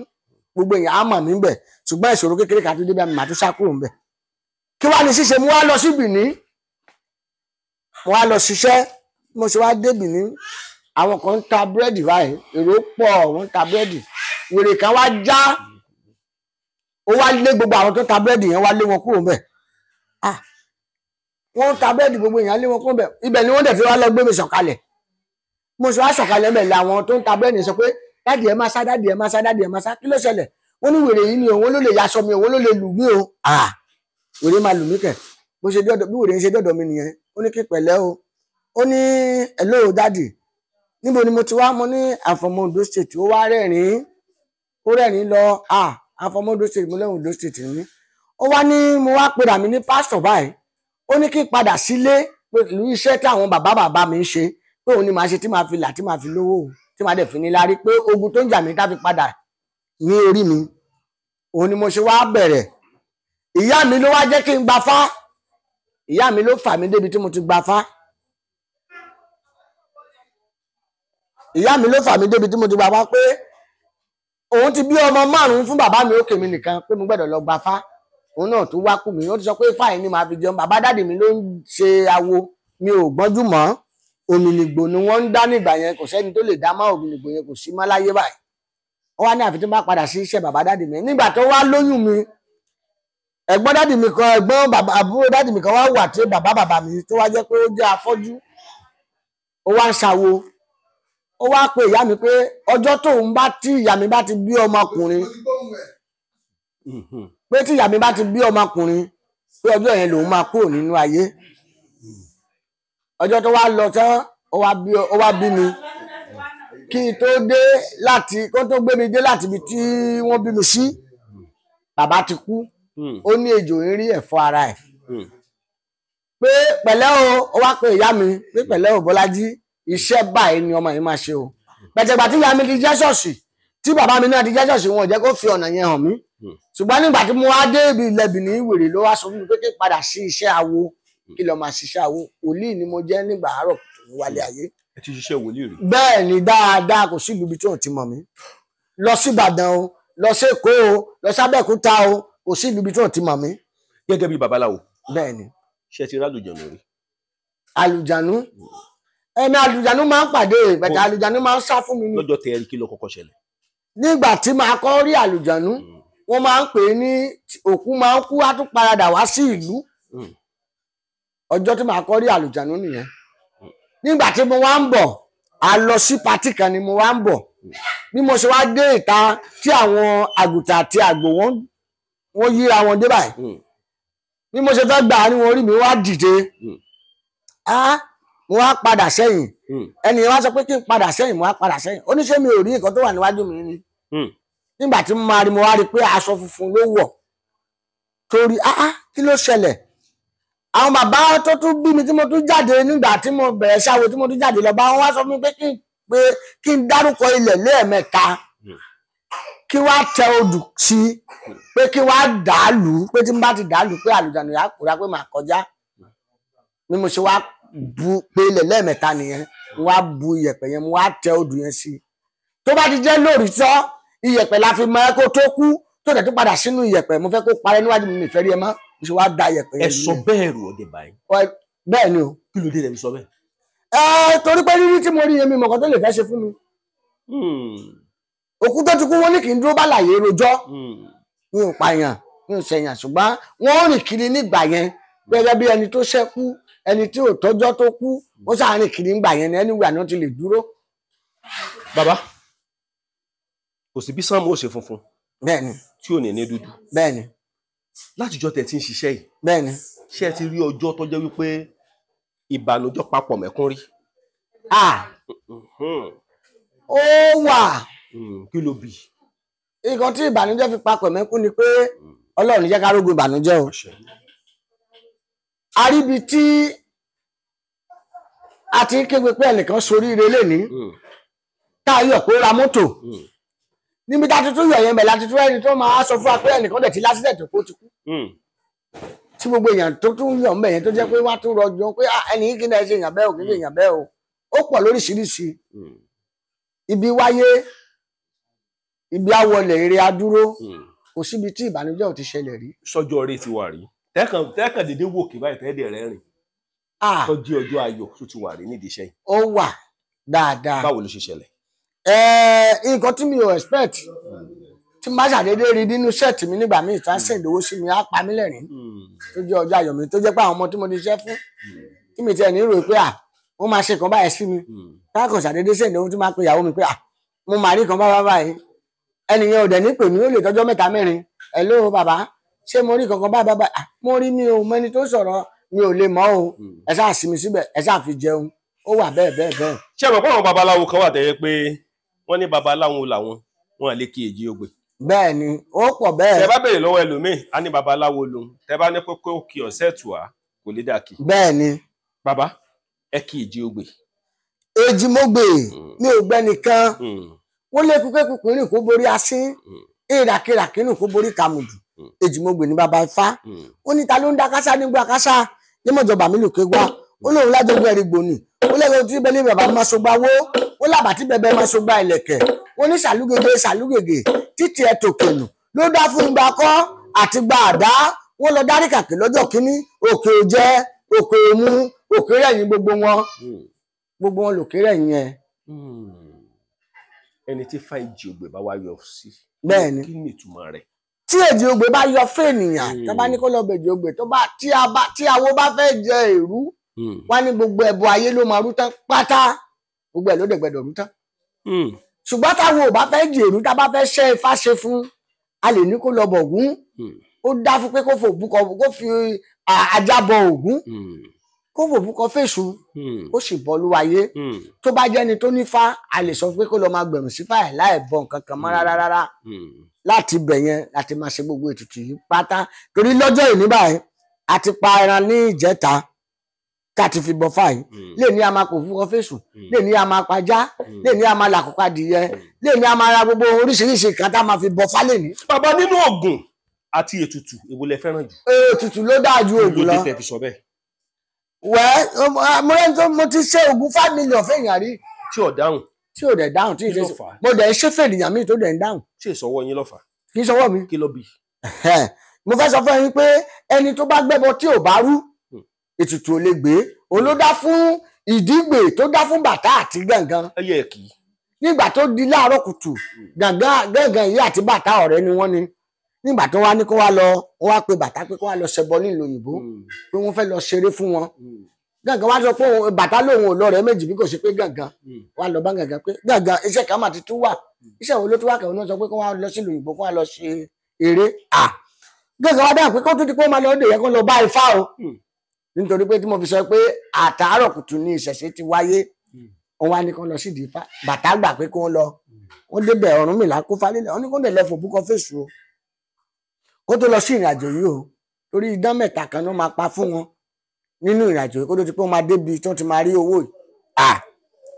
S5: gbogbo èèyàn á mọ̀ mí ńbẹ̀. Ṣùgbọ́n ìṣòro kékeré kan tó débẹ̀, màá tún sá kúrò ńbẹ̀. Kí wá ní ṣíṣe? Mo wá lọ sí Bìní, mo wá lọ ṣiṣẹ́. Mo ṣe wá dé Bìní, àwọn kan ń ta búrẹ́dì báyìí, èrò pọ̀, wọ́n ń ta búrẹ́dì. Wèrè kan wá já, ó wá lé gbogbo àwọn tó ta búrẹ́dì yẹn, wá lé wọn kúrò ńbẹ̀. Wọ́n ń ta búrẹ́dì, gbogbo èèyàn lé wọn kúrò ńbẹ̀. Ibẹ̀ ni wọ́n dẹ̀ fi wá lọ gbé mi sọ̀kalẹ̀. Mo ṣe wá sọ̀kalẹ̀ ńbẹ̀ làwọn tó ń ta búrẹ́dì sọ pé dáàdì ẹ máa sá, dáàdì ẹ máa sá, dáàdì ẹ máa sá. Kí ló ṣẹlẹ̀? Wọ́n ní wèrè yìí ni òun ló lè yaṣọ mi, òun ló lè lù mí o. Wèrè máa lù mí kẹ̀. Bó ṣe dọ́dọ̀, bí wèrè ń ṣe dọ́dọ̀ mi nìyẹn. Ó ní kí pẹ̀lẹ́ o. Ó ní hello dáàdì, níbo ni mo ti wá? Mo ní àfọmọ́ Ondo State. Ó wá rẹ́rìn-ín, ó rẹ́rìn-ín lọ. Àfọmọ́ Ondo State, mo lẹ́hùn Ondo State ni mí. Ó wá ní mo wá pera mi ní pásítọ̀ báyìí. Ó ní kí n padà sílé pẹ̀lú iṣẹ́ tí àwọn bàbá bàbá mi ń ṣe, pé òun ni màá ṣe tí màá fi là, tí màá fi lówó, tí màá dẹ̀ fi ní lárí, pé ogun tó ń jà mí ká fi padà ní orí mi. Òun ni mo ṣe wá bẹ̀rẹ̀. Ìyá mi ló wá jẹ́ kí n gbafá. Ìyá mi ló fà mí débi tí mo ti gbafá. Ìyá mi ló fà mí débi tí mo ti gbafá pé òun ti bí ọmọ márùn-ún fún bàbá mi, ó kèmí nìkan pé mo gbọ́dọ̀ lọ gbafá. Òun náà tó wá kú mi, ó ti sọ pé fáyín ni màá fi jẹun. Bàbá dáàdì mi ló ń ṣe awo, mi ò gbọ́njú mọ́. Òmìnìgbò ni wọ́n ń dá nígbà yẹn, kò sẹ́ni tó lè dá mọ́ òmìnìgbò yẹn, kò sí mọ́ láyé báyìí. Ó wá ní àfi tí mo bá padà sí iṣẹ́ bàbá dáàdì mi. Nígbà tó wá lóyún mi, ẹ̀gbọ́n dáàdì mi kan, ẹ̀gbọ́n bàbá àbúrò dáàdì mi kan wá wà tí bàbá bàbá mi tó wá jẹ́ pé ó jẹ́ afọ́jú. Ó wá ń ṣàwo. Ó wá pe ìyá mi pé ọjọ́ tóun bá tí ìyá mi bá ti bí ọmọkùnrin, pé tí ìyá mi bá ti bí ọmọkùnrin, pé ọjọ́ yẹn lòun máa kúrò nínú ayé. Ọjọ́ tó wá lọ tán, ó wá bí mi. Kí n tó dé láti, kó tó gbé mi dé láti ibi tí wọ́n bí mi sí, bàbá ti kú. Ó ní ejò ń rí ẹ̀fọ́ ara ẹ̀. Pé pẹ̀lẹ́ o, ó wá pe ìyá mi pé pẹ̀lẹ́ o Bọ́lájí, iṣẹ́ báyìí ni ọmọ yìí máa ṣe o. Pẹ̀tẹ̀gbà tí ìyá mi ti jẹ́ ṣọ́ọ̀ṣì, tí bàbá mi náà ti jẹ́ ṣọ́ọ̀ṣì, wọn ò jẹ́ kó fi ọ̀nà yẹn hàn mí. Ṣùgbọ́n nígbà tí mo wá dé ibi ilẹ̀ Bìní, wèrè ló wá sọ fún mi pé kí n padà sí iṣẹ́ awo, kí lọ máa ṣiṣẹ́ awo. Wòlíì ni mo jẹ́ nígbà àárọ̀ tó ń wálé ayé.
S2: Ẹ ti ṣiṣẹ́ wòlíì rí?
S5: Bẹ́ẹ̀ ni, dáadáa, kò sí ìlú ibi tí wọ́n ti mọ̀ mí. Lọ sí Ìbàdàn o, lọ sí Èkó o, lọ sí Abẹ́òkúta o, kò sí ìlú ibi tí wọ́n ti mọ̀ mí.
S2: Gẹ́gẹ́ bí babaláwo.
S5: Bẹ́ẹ̀ ni.
S2: Ṣé ẹ ti rí àlùjànnú rí?
S5: Àlùjànnú? Ẹ̀mí àlùjànnú máa ń pàdé, bẹ̀tẹ̀ àlùjànnú máa ń sá fún mi ni.
S2: Lọ́jọ́ tẹ ẹ rí, kí ló kọ́kọ́ ṣẹlẹ̀?
S5: Nígbà tí màá kọ́ rí àlùjànnú, wọ́n máa ń pè é ní òkú máa ń kú, á tún paradà wá sí ìlú. Ọjọ́ tí màá kọ́ rí àlùjànnú nìyẹn. Nígbà tí mo wá ń bọ̀, a lọ sí patí kan ni mo wá ń bọ̀. Bí mo ṣe wá dé ìta tí àwọn àgùntàn àti àgbò wọ́n yíra wọn dé báyìí. Bí mo ṣe fẹ́ gbà á ní wọn orí mi wá dìde. Mo wá padà sẹ́yìn. Ẹnì yẹn wá sọ pé kí n padà sẹ́yìn, mo wá padà sẹ́yìn. Ó ní ṣé mi ò rí nǹkan tó wà níwájú mi ni. Nígbà tí mo máa rí, mo wá rí pé aṣọ funfun ló wọ̀. Torí kí ló ṣẹlẹ̀? Àwọn bàbá tó tún bí mi tí mo tún jáde nígbà tí mo bẹ̀rẹ̀ ṣáwo tí mo tún jáde lọ bá wọn wá sọ fún mi pé kí n dárúkọ ilẹ̀ lẹ́ẹ̀mẹ́ta. Kí wá tẹ odù sí pé kí wá dàálù, pé tí n bá ti dàálù pé àlùjáde yà kúra pé màá kọjá. Ni mo ṣe wá bu pé ilẹ̀ lẹ́ẹ̀mẹ́ta nìyẹn, mo wá bu iyẹ̀pẹ̀ yẹn, mo wá tẹ odù yẹn sí. Tó bá ti jẹ́ lóòrítọ́ iyẹ̀pẹ̀ la fi mọ ẹ kó tó kú, tó dẹ̀ tó padà sínú iyẹ̀pẹ̀, mo fẹ́ kó parẹ́ níwájú mi, mi fẹ́ rí ẹ mọ́. Mo ṣe wá da iyẹ̀pẹ̀
S2: Ẹ
S5: yẹn
S2: sọ
S5: lulẹ̀.
S2: bẹ́ẹ̀ rò ọdẹ báyìí.
S5: Bẹ́ẹ̀ ni o.
S2: Kí ló dé tẹ́ fi sọ bẹ́ẹ̀?
S5: Ẹ torí pé rírí tí mo rí yẹn, mi mọ̀ kan tó lè fẹ́ ṣe fún mi. Òkú tó ti kú, wọn ní kì í dúró bá láyé rojọ́. Mi ò pààyàn, mi ò ṣẹ̀yàn, ṣùgbọ́n wọ́n rìn kiri nígbà yẹn gẹ́gẹ́ bí ẹni tó ṣẹ́kú, ẹni tí ò tọ́jọ́ tó kú, ó ṣáà rìn kiri nígbà yẹn ní ẹni wíwà náà ti lè dúró.
S2: Bàbá, kò sí bí sáàmù ó ṣe funfun
S5: Bẹ́ẹ̀ni.
S2: tí ò ní ní dúdú.
S5: Bẹ́ẹ̀ni.
S2: Látijọ́ tẹ́ ti ń ṣiṣẹ́ yìí,
S5: Bẹ́ẹ̀ni.
S2: ṣé ẹ ti rí ọjọ́ tó jẹ́ wípé ìbànújẹ́ papọ̀ mẹ́kún rí?
S5: Ó wà.
S2: Kí ló bì?
S5: Nǹkan tí ìbànújẹ́ fi papọ̀ mẹ́kún ni pé Ọlọ́run jẹ́ ká rógun ìbànújẹ́ o. Àríbi tí a ti ń képe pé ẹnìkan soríire lénìí, tá a yọ̀ pé ó ra mọ́tò, níbi tá a ti tún yọ̀ yẹn bẹ̀ láti tún ẹni tó máa sọ fún wa pé ẹnìkan dẹ̀ ti lásìdẹ̀tì kó ti kú, tí gbogbo èèyàn tó tún yọ̀ ń bẹ̀ yẹn tó jẹ́ pé wá tún rọjò pé ẹni yìí kí ni ẹ ṣe èèyàn bẹ́ẹ̀ o, kì í ṣe èèyàn bẹ́ẹ̀ o. Ó pọ̀ lóríṣiríṣi. Ibi wáyé, ibi awọlẹ̀, eré adúró, kò síbi tí ìbànújẹ́ ò ti ṣẹlẹ̀ rí.
S2: Sọ́jọ́ orí ti wà rí tẹ́kàn dédé wò kí báyìí tẹ́ẹ̀dẹ̀ rẹ́ rìn, tọ́jú ọjọ́ ayọ̀ tó ti wà rí nídìí iṣẹ́ yìí?
S5: Ó wà dáadáa.
S2: Báwo ló ṣe ṣẹlẹ̀?
S5: Nǹkan tí mi ò expect, tí má ṣàdédé rí nínú set mi nígbà míì tá a send owó sí mi, á pa mí lẹ́rìn, tó jẹ́ ọjọ́ ayọ̀ mi, tó jẹ́ pé àwọn ọmọ tí mo ti ṣiṣẹ́ fún, tí mi tiẹ̀ ní rò pé à wọ́n máa ṣe kan báyìí sí mi, táàkàn ṣàdédé send owó, tí máa pe ìyàwó mi pé à mo máa rí kan báyìí báyìí, ẹnìyẹn ò dẹ̀ ní pè mí, ó lè tọ́jọ́ mẹ́ta mẹ́rin. Hello bàbá, ṣé mo rí kankan báyìí báyìí? Mo rí, mi ò mẹ́ni tó sọ̀rọ̀, mi ò lè mọ̀ o, ẹ ṣáà sinmi síbẹ̀, ẹ ṣáà fi jẹun. Ó wà bẹ́ẹ̀ bẹ́ẹ̀ bẹ́ẹ̀.
S2: Ṣé ẹ mọ̀ pé àwọn babaláwo kan wà tẹ́yẹ pé wọ́n ní babaláwo làwọn, wọn lè kí èjì ogbè?
S5: Bẹ́ẹ̀ ni, ó pọ̀ bẹ́ẹ̀.
S2: Tẹ bá béèrè lọ́wọ́ ẹlòmíì, á ní babaláwo lòun, tẹ bá ní kókó kí ọ̀sẹ̀ tù á, kò lè dà kí.
S5: Bẹ́ẹ̀ ni.
S2: Bàbá, ẹ kí èjì ogbè.
S5: Èjì mo gbè, mi ò gbẹ nìkan. Wọ́n lé kúkẹ́ kúkúrú kó borí asín, ìràkìrà kínú kó borí kàmùdù. Èjì mo gbè ní bàbá Ifá. Ó ní ta ló ń dá kásá nígbà kásá nímọ̀jọba mi lòkè wá, ó lóun lájọgbọ́n ẹ̀rí gbòòní, ó lẹ́gbẹ̀ẹ́ tí bẹ́ẹ̀ ní bàbá máa sọgbà wó, ó làbà tí bẹ́ẹ̀ máa sọgbà ìlẹ̀kẹ̀, ó ní sàlúgègè sàlúgègè títí ẹ̀ tòkèlù ló dá fún gba kọ́ àti gba àdá. Wọ́n lọ dárí kàkì lọ́jọ́ kínní, òkè òjẹ́, òkè òmu, òkè rẹ̀yìn, gbogbo wọn, gbogbo wọn lòkè rẹ̀yìn yẹn.
S2: Ẹni tí fa èjì ògbè bá wá yọ sí,
S5: Bẹ́ẹ̀ni.
S2: kí ni ìtumọ̀ rẹ̀?
S5: Tí èjì ògbè bá yọ fènìyàn, tó bá ní kó lọ bèjì ògbè, tó bá tí awo bá fẹ́ jẹ èrú, wá ní gbogbo ẹbọ ayé ló máa rú tán pátá, gbogbo ẹ̀ ló dẹ̀ gbẹdọ̀ rú tán. Ṣùgbọ́n táwọn ò bá fẹ́ jẹ èrú, tá bá fẹ́ ṣẹ́ ifá ṣe fún, a lè ní kó lọ bọ̀ Ògún. Ó dá fún pé kó fò búkọ, kó fi ajá bọ Ògún, kó fò búkọ fèṣù, ó sì bọ́ lúwayé. Tó bá jẹ́ni tó nífá, a lè sọ pé kó lọ máa gbẹ̀rùn sífà ẹ̀ láì bọ nǹkan kan mọ́ rárá rárá. Láti bẹ̀ yẹn láti máa ṣe gbogbo ètùtù yìí pátá, torí lọ́jọ́ ìní báyìí a ti pa ẹran ní ìjẹta tá a ti fi bọ fáyìí. Lè ní a máa kò fún fèsù, lè ní a máa pajá, lè ní a máa làkókò adìyẹ, lè ní a máa ra gbogbo oríṣiríṣi nǹkan tá a máa fi bọ fálẹ̀ ní.
S2: Bàbá, nínú oògùn àti ètùtù, èwo lẹ fẹ́ràn jù?
S5: Ètùtù ló dáa ju oògùn lọ.
S2: Ló dé tẹ́ fi sọ bẹ́ẹ̀?
S5: Wẹ́ mo rẹ́ni tó mo ti ṣe oògùn 5 million fẹ́yàn rí.
S2: Tí ò dáhùn?
S5: Tí ò dẹ̀ dáhùn, tí ì ṣe mo dẹ̀ ṣe fènìyàn míì tó dẹ̀ ń dáhùn.
S2: Ṣé ìsọwọ́ yín ló fà?
S5: Kì í ṣọwọ́ mi.
S2: Kí ló bí?
S5: Mo fẹ́ sọ fún yín pé ẹni tó bá gbẹ́bọ tí ò bá rú, ètùtù ò lè gbé. Òun ló dá fún ìdígbè tó dá fún bàtà àti gàngán.
S2: Ẹyẹ kì í.
S5: Nígbà tó di láàárọ̀ kùtù, gàngán yìí àti bàtà ọ̀rẹ́ ni wọ́n ni. Nígbà tó wá ní kó wá lọ, wọ́n wá pe bàtà pé kó wá lọ ṣẹbọ nílùú òyìnbó, pé wọ́n fẹ́ lọ ṣeré fún wọn. Gàngán wá sọ pé bàtà lòun ò lọ rẹ méjì bí kò ṣe pé gàngán wá lọ bá gàngán pé gàngán iṣẹ́ kan mà ti tún wà. Iṣẹ́ wo ló tún wà? Kẹ́hìn náà sọ pé kó wá lọ sílùú òyìnbó, kó wá lọ ṣe eré. Gàngán wá dáhùn pé kó tún di pé ó máa lọ dè yẹ kó lọ bá Ifá o, nítorí pé tí mo fi sọ pé àtàárọ̀ kùtù ni ìṣẹ̀ṣe ti wáyé. Wọn wá ní kó lọ sídìí Ifá. Bàtà gbà pé kó lọ, wọn débẹ̀, Ọ̀rúnmìlà kó falẹ̀, wọn ní kó dẹ̀ lọ fòbúkọ fèsù o, kó tó lọ sí ìrìn àjò yìí o, torí idán mẹ́ta kan ló máa pa fún wọn nínú ìrìn àjò yìí kó tó ti pé wọn máa débi tí wọn ti máa rí owó yìí.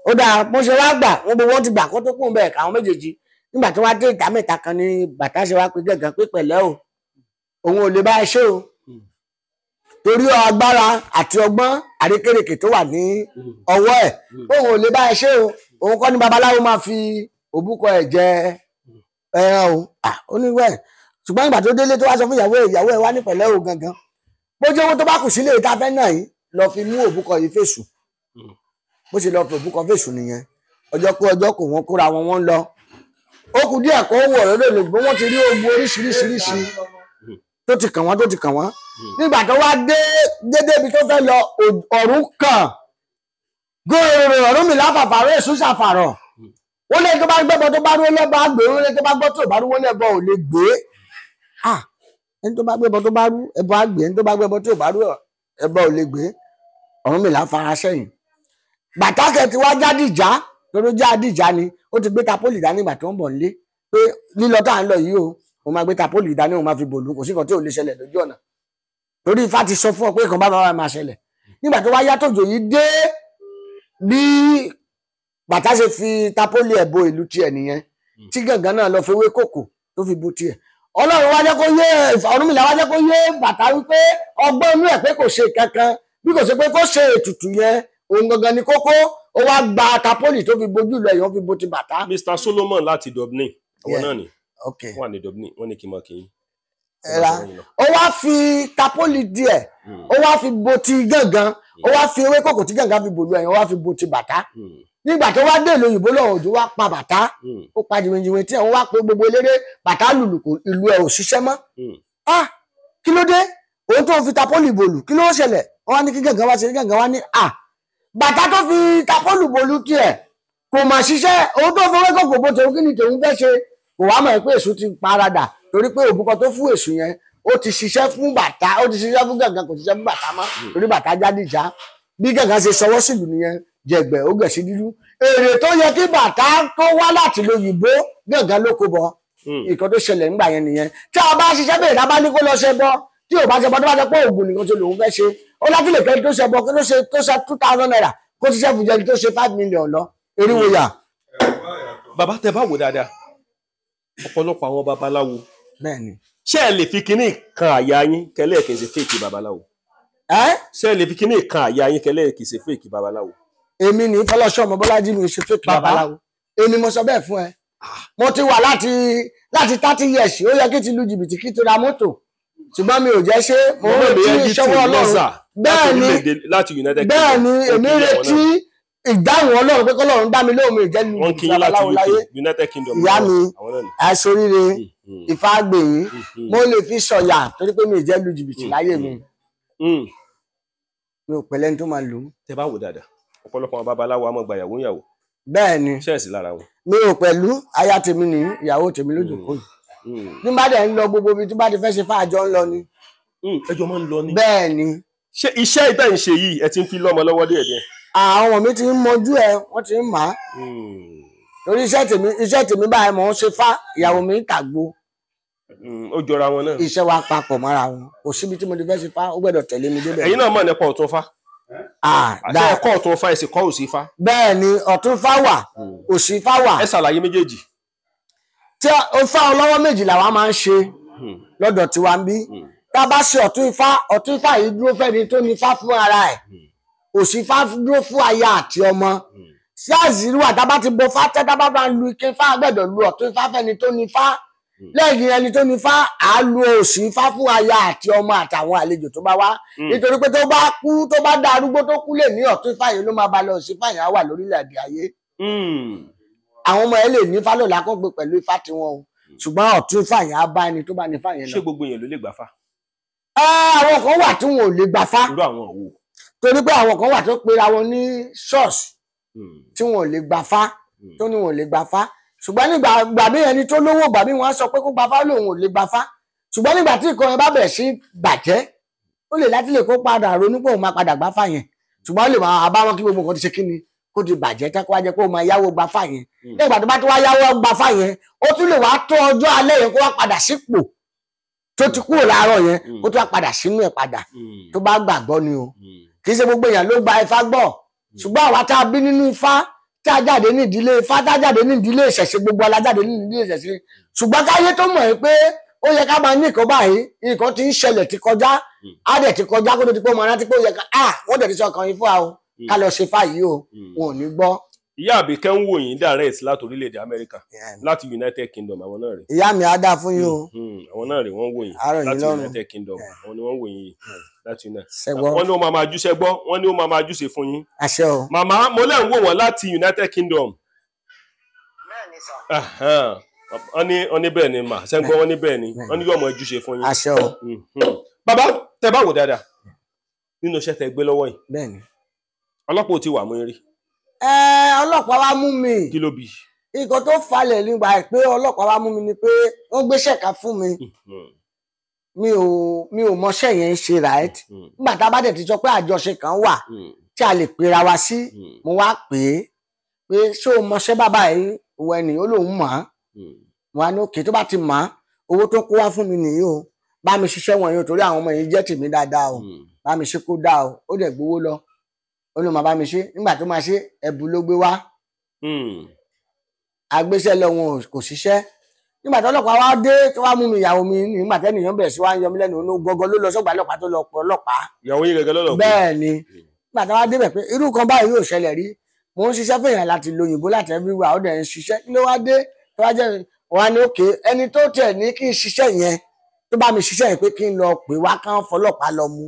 S5: Ó dáa, mo ṣe wá gbà wọn, gbogbo wọn ti gbà kó tó kún bẹ́ẹ̀ káwọn méjèèjì Nígbà tó wá dé ìta mẹ́ta kan ní bàtà ṣe wá pé gángan pé pẹ̀lẹ́ o, òun ò lè bá ẹ ṣe o, torí agbára àti ọgbọ́n àrékèrèkè tó wà ní ọwọ́ ẹ̀, òun ò lè bá ẹ ṣe o, òun kọ́ ni babaláwo máa fi òbúkọ ẹ̀ jẹ ẹran o. Ó ní wẹ́ẹ̀. Ṣùgbọ́n ìgbà tó délé tó wá sọ fún ìyàwó ẹ̀, ìyàwó ẹ̀ wá ní pẹ̀lẹ́ o gangan, bójú owó tó bá kù sílé ìta fẹ́ náà yìí lọ fi mú òbúkọ yìí fèsù. Bó ṣe lọ fi òbúkọ fèsù nìyẹn. Ọjọ́ kó ọjọ́ kò, wọ́n kóra wọn, wọ́n lọ. Ó kù díẹ̀ kó wọ̀ lọ́dọ̀ lògbó, wọ́n ti rí ogun oríṣiríṣiríṣi tó ti kàn wọ́n, tó ti kàn wọ́n. Nígbà tó wá dé dédé ibi tó fẹ́ lọ, ọ̀run kàn góòrò Ọ̀rúnmìlà fàfàrọ̀ èṣù ṣàfàrọ̀. Wọ́n lé tó bá gbẹ́bọ tó bá rú lẹ́bọ àgbè, wọ́n lé tó bá gbọ́ tó bá rú wọ́n lẹ́bọ ò lè gbé. Ẹni tó bá gbẹ́bọ tó bá rú ẹbọ àgbè, ẹni tó bá gbẹ́bọ tó bá rú ẹbọ ò lè gbé. Ọ̀rúnmìlà fara sẹ́yìn. Bàtàkẹ́ ti wá jádìjà, torí jádìjà ni ó ti gbé tapólì dání ìgbà tó ń bọ̀ nílé, pé lílọ tá à ń lọ yìí o, òun máa gbé tapólì dání, òun máa fi bòlú, kò sí nǹkan tí ò lè ṣẹlẹ̀ lójú ọ̀nà, torí Ifá ti sọ fún ọ pé nǹkan bá bá máa ṣẹlẹ̀. Nígbà tó wá yá tòjò yìí dé, bí bàtà ṣe fi tapólì ẹ̀ bo ìlú tiẹ̀ nìyẹn, tí gàngán náà lọ fi wé kòkò tó fi bo tiẹ̀. Ọlọ́run wá jẹ́ kó yé Ọ̀rúnmìlà, wá jẹ́ kó yé bàtà wípé ọgbọ́n inú ẹ̀ pé kò ṣe kankan, bí kò ṣe pé kó ṣe ètùtù yẹn, òun gangan ni kókó. Ó wá gba tapólì tó fi bojú lọ, èèyàn fi bo ti bàtà.
S2: Mr Solomon láti Dublin, àwọn náà ni wọ́n wà ní Dublin, wọ́n ní kí n mọ kí n.
S5: Ó wá fi tapólì díẹ̀, ó wá fi bo ti gángan, ó wá fi ewé kòkò tí gángan fi bòlú ẹ̀yàn, ó wá fi bo ti bàtà. Nígbà tó wá dé ìlú òyìnbó lọ́wọ́, òjò wá pa bàtà, ó pa jìnwìnjìnwìn tí àwọn wá pé gbogbo eléré bàtà lùlù kò ìlú ẹ̀ ò ṣiṣẹ́ mọ́. Kí ló dé? Òun tó fi tapólì bòlù, kí ló ṣẹlẹ̀? Wọ́n wá ní kí gángan wá ṣe, gángan wá ní à bàtà tó fi tapólì bòlù tiẹ̀ kò mà ṣiṣẹ́, òun tó fọwọ́ kòkò bó tòun, kí ni tòun fẹ́ ṣe? Kò wá mọ̀ pé èṣù ti paradà, torí pé òbúkọ tó fún èṣù yẹn ó ti ṣiṣẹ́ fún bàtà, ó ti ṣiṣẹ́ fún gángan, kò ṣiṣẹ́ fún bàtà mọ́, torí bàtà jádìjà. Bí gángan ṣe sọwọ́ sílùú nìyẹn, jẹgbẹ́ ó gẹ̀ẹ́sì dúdú. Èrè tó yẹ kí bàtà tó wá láti lóyìnbó, gángan ló kó bọ. Nǹkan tó ṣẹlẹ̀ ńgbà yẹn nìyẹn. Tí a bá ṣiṣẹ́ bẹ̀rẹ̀, tá a bá ní kó lọ ṣe bọ́, tí ò bá ṣe bọ́, tó bá ṣe pé oògùn nìkan tó lòun fẹ́ ṣe, ó láti lè kẹ́ni tó ṣe bọ́, kó tó ṣe 2,000 naira, kó ṣiṣẹ́ fún jẹni tó ṣe 5 million lọ. Eriwo yà.
S2: Bàbá, tẹ bá wò dáadáa, ọ̀pọ̀lọpọ̀ àwọn babaláwo.
S5: Bẹ́ẹ̀ni.
S2: Ṣé ẹ lè fi kinní kan àyà yín kẹlẹ́ kì í ṣe fèkì babaláwo? Ṣé ẹ lè fi kinní kan àyà yín kẹlẹ́ kì í ṣe fèkì babaláwo?
S5: Èmi ní Fọlọ́ṣọ́ ọmọ Bọ́lájí mi ṣe fèkì babaláwo. Èmi mo sọ bẹ́ẹ̀ fún ẹ. Mo ti wà láti 30 years, ó yẹ kí ti lu jìbìtì kí ti ra mọ́tò, ṣùgbọ́n mi ò jẹ́ ṣe, mo ń retí ìṣọwọ́ Ọlọ́run. Bẹ́ẹ̀ni, bẹ́ẹ̀ni, èmi retí ìdáhùn Ọlọ́run pé kọ́lọ́run dá mi lóhùn, mi ò jẹ́ lu jìbìtì babaláwo láyé. Ìyá mi àìsóríire Ifágbèyìn, mo lè fi sọ̀yà torí pé mi ò jẹ́ lu jìbìtì láyé mi. Mi ò pẹ̀lẹ́ ní tó máa lù ú.
S2: Tẹ bá wò dáadáa, ọ̀pọ̀lọpọ̀ àwọn babaláwo á máa gba ìyàwó ìyàwó.
S5: Bẹ́ẹ̀ni.
S2: Ṣẹ́ẹ̀sì lára wọn.
S5: Mi ò pẹ̀lú aya tèmi ní ìyàwó tèmi lójókòó yìí. Ní bá dẹ̀ ń lọ gbogbo ibi tí bá ti fẹ́ ṣe fáàjọ ń lọ ni.
S2: Ẹjọ́ máa ń lọ ni.
S5: Bẹ́ẹ̀ni.
S2: Ṣé iṣẹ́ ìtẹ̀ ń ṣe yìí ẹ ti ń fi lọ́mọ lọ́wọ́ díẹ̀ díẹ̀?
S5: Àwọn ọmọ mi ti ń mọjú ẹ, wọ́n ti ń mà á. Torí iṣẹ́ tèmi báyìí mò ń ṣe fá, ìyàwó mi ń tàgbo.
S2: Ó jọra wọn náà.
S5: Iṣẹ́ wa papọ̀ mọ́ra wọn. Kò síbi tí mo ti fẹ́ ṣe fá, ó gbọ́dọ̀ tẹ̀lé mi débẹ̀.
S2: Ẹ̀yin náà mọ̀ nípa ọ̀tún fá. Àti ẹ̀kọ́ ọ̀tún fá, ẹ̀sìn kọ́ òsì fá.
S5: Bẹ́ẹ̀ni, ọ̀tún fá wà, òsì fá wà.
S2: Ẹ ṣàlàyé méjèèjì.
S5: Tí ó fá ọlọ́wọ́ méjì làwa máa ń ṣe lọ́dọ̀ tiwa ń bí. Tá a bá ṣe ọ̀tún ifá, ọ̀tún ifá yìí dúró fẹ́ni tó ní ifá fún ara ẹ̀. Òsì ifá dúró fún aya àti ọmọ. Sí àzírúwà tá a bá ti bọ fá tẹ́, tá a bá bá ń lu ike fá, gbọ́dọ̀ lu ọ̀tún ifá fẹ́ni tó ní ifá. Lẹ́yìn ẹni tó ní ifá, à á lu òsì ifá fún aya àti ọmọ àtàwọn àlejò tó bá wá. Nítorí pé tó bá kú, tó bá dá arúgbó tó kú lè ní ọ̀tún ifá yìí ló máa ba lọ, òsì ifá yìí á wà lórílẹ̀-èdè ayé. Àwọn ọmọ ẹ lè ní ifá lọ́la kó gbé pẹ̀lú ifá tiwọn o, ṣùgbọ́n ọ̀tún ifá yẹn á bá ẹni tó bá ní ifá yẹn lọ.
S2: Ṣé gbogbo èèyàn ló lè gbà fá?
S5: Àwọn kan wà tí wọn ò lè gbà fá.
S2: Irú àwọn wo?
S5: Torí pé àwọn kan wà tó pera wọn ní ṣọ́ọ̀ṣì tí wọn ò lè gbà fá, tó ní wọn ò lè gbà fá. Ṣùgbọ́n nígbà gbà mí ẹni tó lówó gbà mí wọn á sọ pé kó gbà fá, lòun ò lè gbà fá. Ṣùgbọ́n nígbà tí ìkan yẹn bá bẹ̀rẹ̀ sí bàjẹ́, ó lè láti lè kó padà ronú pé òun máa padà gbà fá yẹn. Ṣùgbọ́n ó lè máa bá wọn kí gbogbo nǹkan ti ṣe kí ni kó ti bàjẹ́ tán, kó wá jẹ́ pé ó máa yáwó gbà fá yẹn. Nígbà tó bá tó wá yáwó gbà fá yẹn, ó tún lè wá tó ọjọ́ alẹ́ yẹn kó wá padà sípò tó ti kúrò láàárọ̀ yẹn, kó tó wá padà sínú ẹ̀ padà. Tó bá gbàgbọ́ ni o. Kì í ṣe gbogbo èèyàn ló gba ifá gbọ́. Ṣùgbọ́n àwa tá a bí nínú ifá, Tá a jáde ní ìdílé Ifá, tá a jáde ní ìdílé ìṣẹ̀ṣe, gbogbo ala jáde ní ìdílé ìṣẹ̀ṣe. Ṣùgbọ́n káyé tó mọ̀ ẹ́ pé ó yẹ ká máa ní nǹkan báyìí, nǹkan tí ń ṣẹlẹ̀ ti kọjá, á dẹ̀ ti kọjá kó tó ti pé ọmọ rántí pé ó yẹ ká wọ́n dẹ̀ ti sọ ọkàn yín fún wa o, ká lọ ṣe fá yìí o, wọn ò ní gbọ́.
S2: Ìyá Àbíkẹ́ ń wò yín direct láti orílẹ̀-èdè Amẹ́ríkà, láti United Kingdom, àwọn náà rè.
S5: Ìyá mi á dáa fún yín o.
S2: Àwọn náà rè, wọ́n wò yín láti United Kingdom, àwọn ni wọ́n wò yín láti United. Wọ́n ní ó máa máa júṣe gbọ́, wọ́n ní ó máa máa júṣe fún yín.
S5: Àṣẹ o.
S2: Màmá mo lẹ́ ń wò wọ́n láti United Kingdom.
S6: Bẹ́ẹ̀ni sà.
S2: Wọ́n ní bẹ́ẹ̀ ni mà, sẹ́ńgbọ́n wọ́n ní bẹ́ẹ̀ ni, wọ́n ní yóò máa júṣe fún yín.
S5: Àṣẹ o.
S2: Bàbá tẹ bá wò dáadáa nínú iṣẹ́ tẹ gbé lọ́wọ́ yìí.
S5: Bẹ́ẹ̀ni.
S2: Ọlọ́pàá ò ti wà mú yín rí.
S5: Ọlọ́pàá wá mú mi.
S2: Kí ló bí?
S5: Nǹkan tó falẹ̀ nígbà pé ọlọ́pàá wá mú mi ni pé wọ́n gbéṣẹ́ kan fún mi. Mi ò mọṣẹ́ yẹn ń ṣe right. Nígbà tá a bá dẹ̀ ti sọ pé àjọṣe kan wà tí a lè pera wa sí, mo wá pè é pé ṣé o mọṣẹ́ bàbá yìí wọ ẹnì ó lóun mọ̀ á. Mo wá ní òkè tó bá ti mọ̀ á, owó tó kó wá fún mi nìyí o, bá mi ṣiṣẹ́ wọ̀nyí o torí àwọn ọmọ yìí jẹ́ tèmi dáadáa o, bá mi ṣe kó dáa o. Ó dẹ̀ gbowó lọ, ó ló máa bá mi ṣe. Nígbà tó máa ṣe, ẹ̀bù ló gbé wá. Agbéṣẹ́ lọ, wọn kò ṣiṣẹ́. Nígbà tó ọlọ́pàá wá dé tó wá mú mi, ìyàwó mi nígbà tẹ́nìyàn bẹ̀rẹ̀ sí wá ń yọ mí lẹ́nu onú gọ́gọ́ ló lọ sọ́gbà ọlọ́pàá tó lọ pọ̀ ọlọ́pàá.
S2: Ìyàwó yín gẹ́gẹ́ lọ́lọ́.
S5: Bẹ́ẹ̀ ni, nígbà tó wá débẹ̀ pé irú kan báyìí yóò ṣẹlẹ̀ rí, mò ń ṣiṣẹ́ fèèyàn láti lo òyìnbó láti everywhere, ó dẹ̀ ń ṣiṣẹ́, kí ló wá dé tó wá jẹ́ wọn ni òkè ẹni tó tiẹ̀ ní kí n ṣiṣẹ́ yẹn tó bá mi ṣiṣẹ́ yẹn pé kí n lọ pè wá kán fọlọ́pàá lọ mú.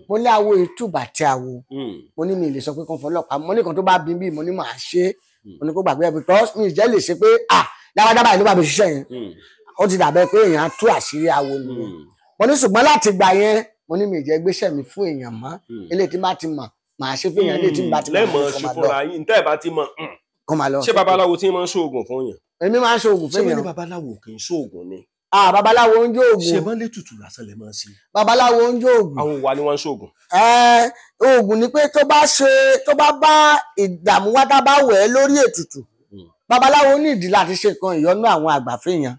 S5: Mo ní àwo ìtúbà tí àwo, mo ní mi lè sọ pé kán fọlọ́pàá, mo ní kan tó bá bí bí mo ní màá ṣe, mo ní kó gbàgbé ẹ because mi ìjẹ́ lè ṣe pé ah dábàdábà ló bá mi ṣiṣẹ́ yẹn, ó ti dàbẹ́ pé èèyàn á tú àṣírí àwo nìyẹn. Mo ní ṣùgbọ́n láti gbà yẹn mo ní mi ìjẹ́ gbéṣẹ́ mi fún èèyàn mọ́, eléyìí tí bá ti mọ̀ màá ṣe fún èèyàn, eléyìí tí bá ti mọ̀
S2: lẹ́mọ̀ ṣe fúnra yín tẹ́ ẹ̀ bá ti mọ̀ ṣé babaláwo tí máa ń ṣoògùn fún yàn?
S5: Èmi máa ń ṣoògùn fún yàn.
S2: Ṣé babaláwo kì í ṣoògùn ni?
S5: Ah, babaláwo ń jó ògùn.
S2: Ṣé bọ́n lè tutù lásán lè máa ṣe?
S5: Babaláwo ń jó ògùn.
S2: Àwọn wa ni wọ́n ń ṣoògùn.
S5: Ògùn ni pé tó bá ṣe tó bá bá ìdààmú wá tá bá wẹ̀ ẹ́ lórí ètùtù. Babaláwo ní ìdí láti ṣe nǹkan ìyọ́nú àwọn àgbà fèèyàn.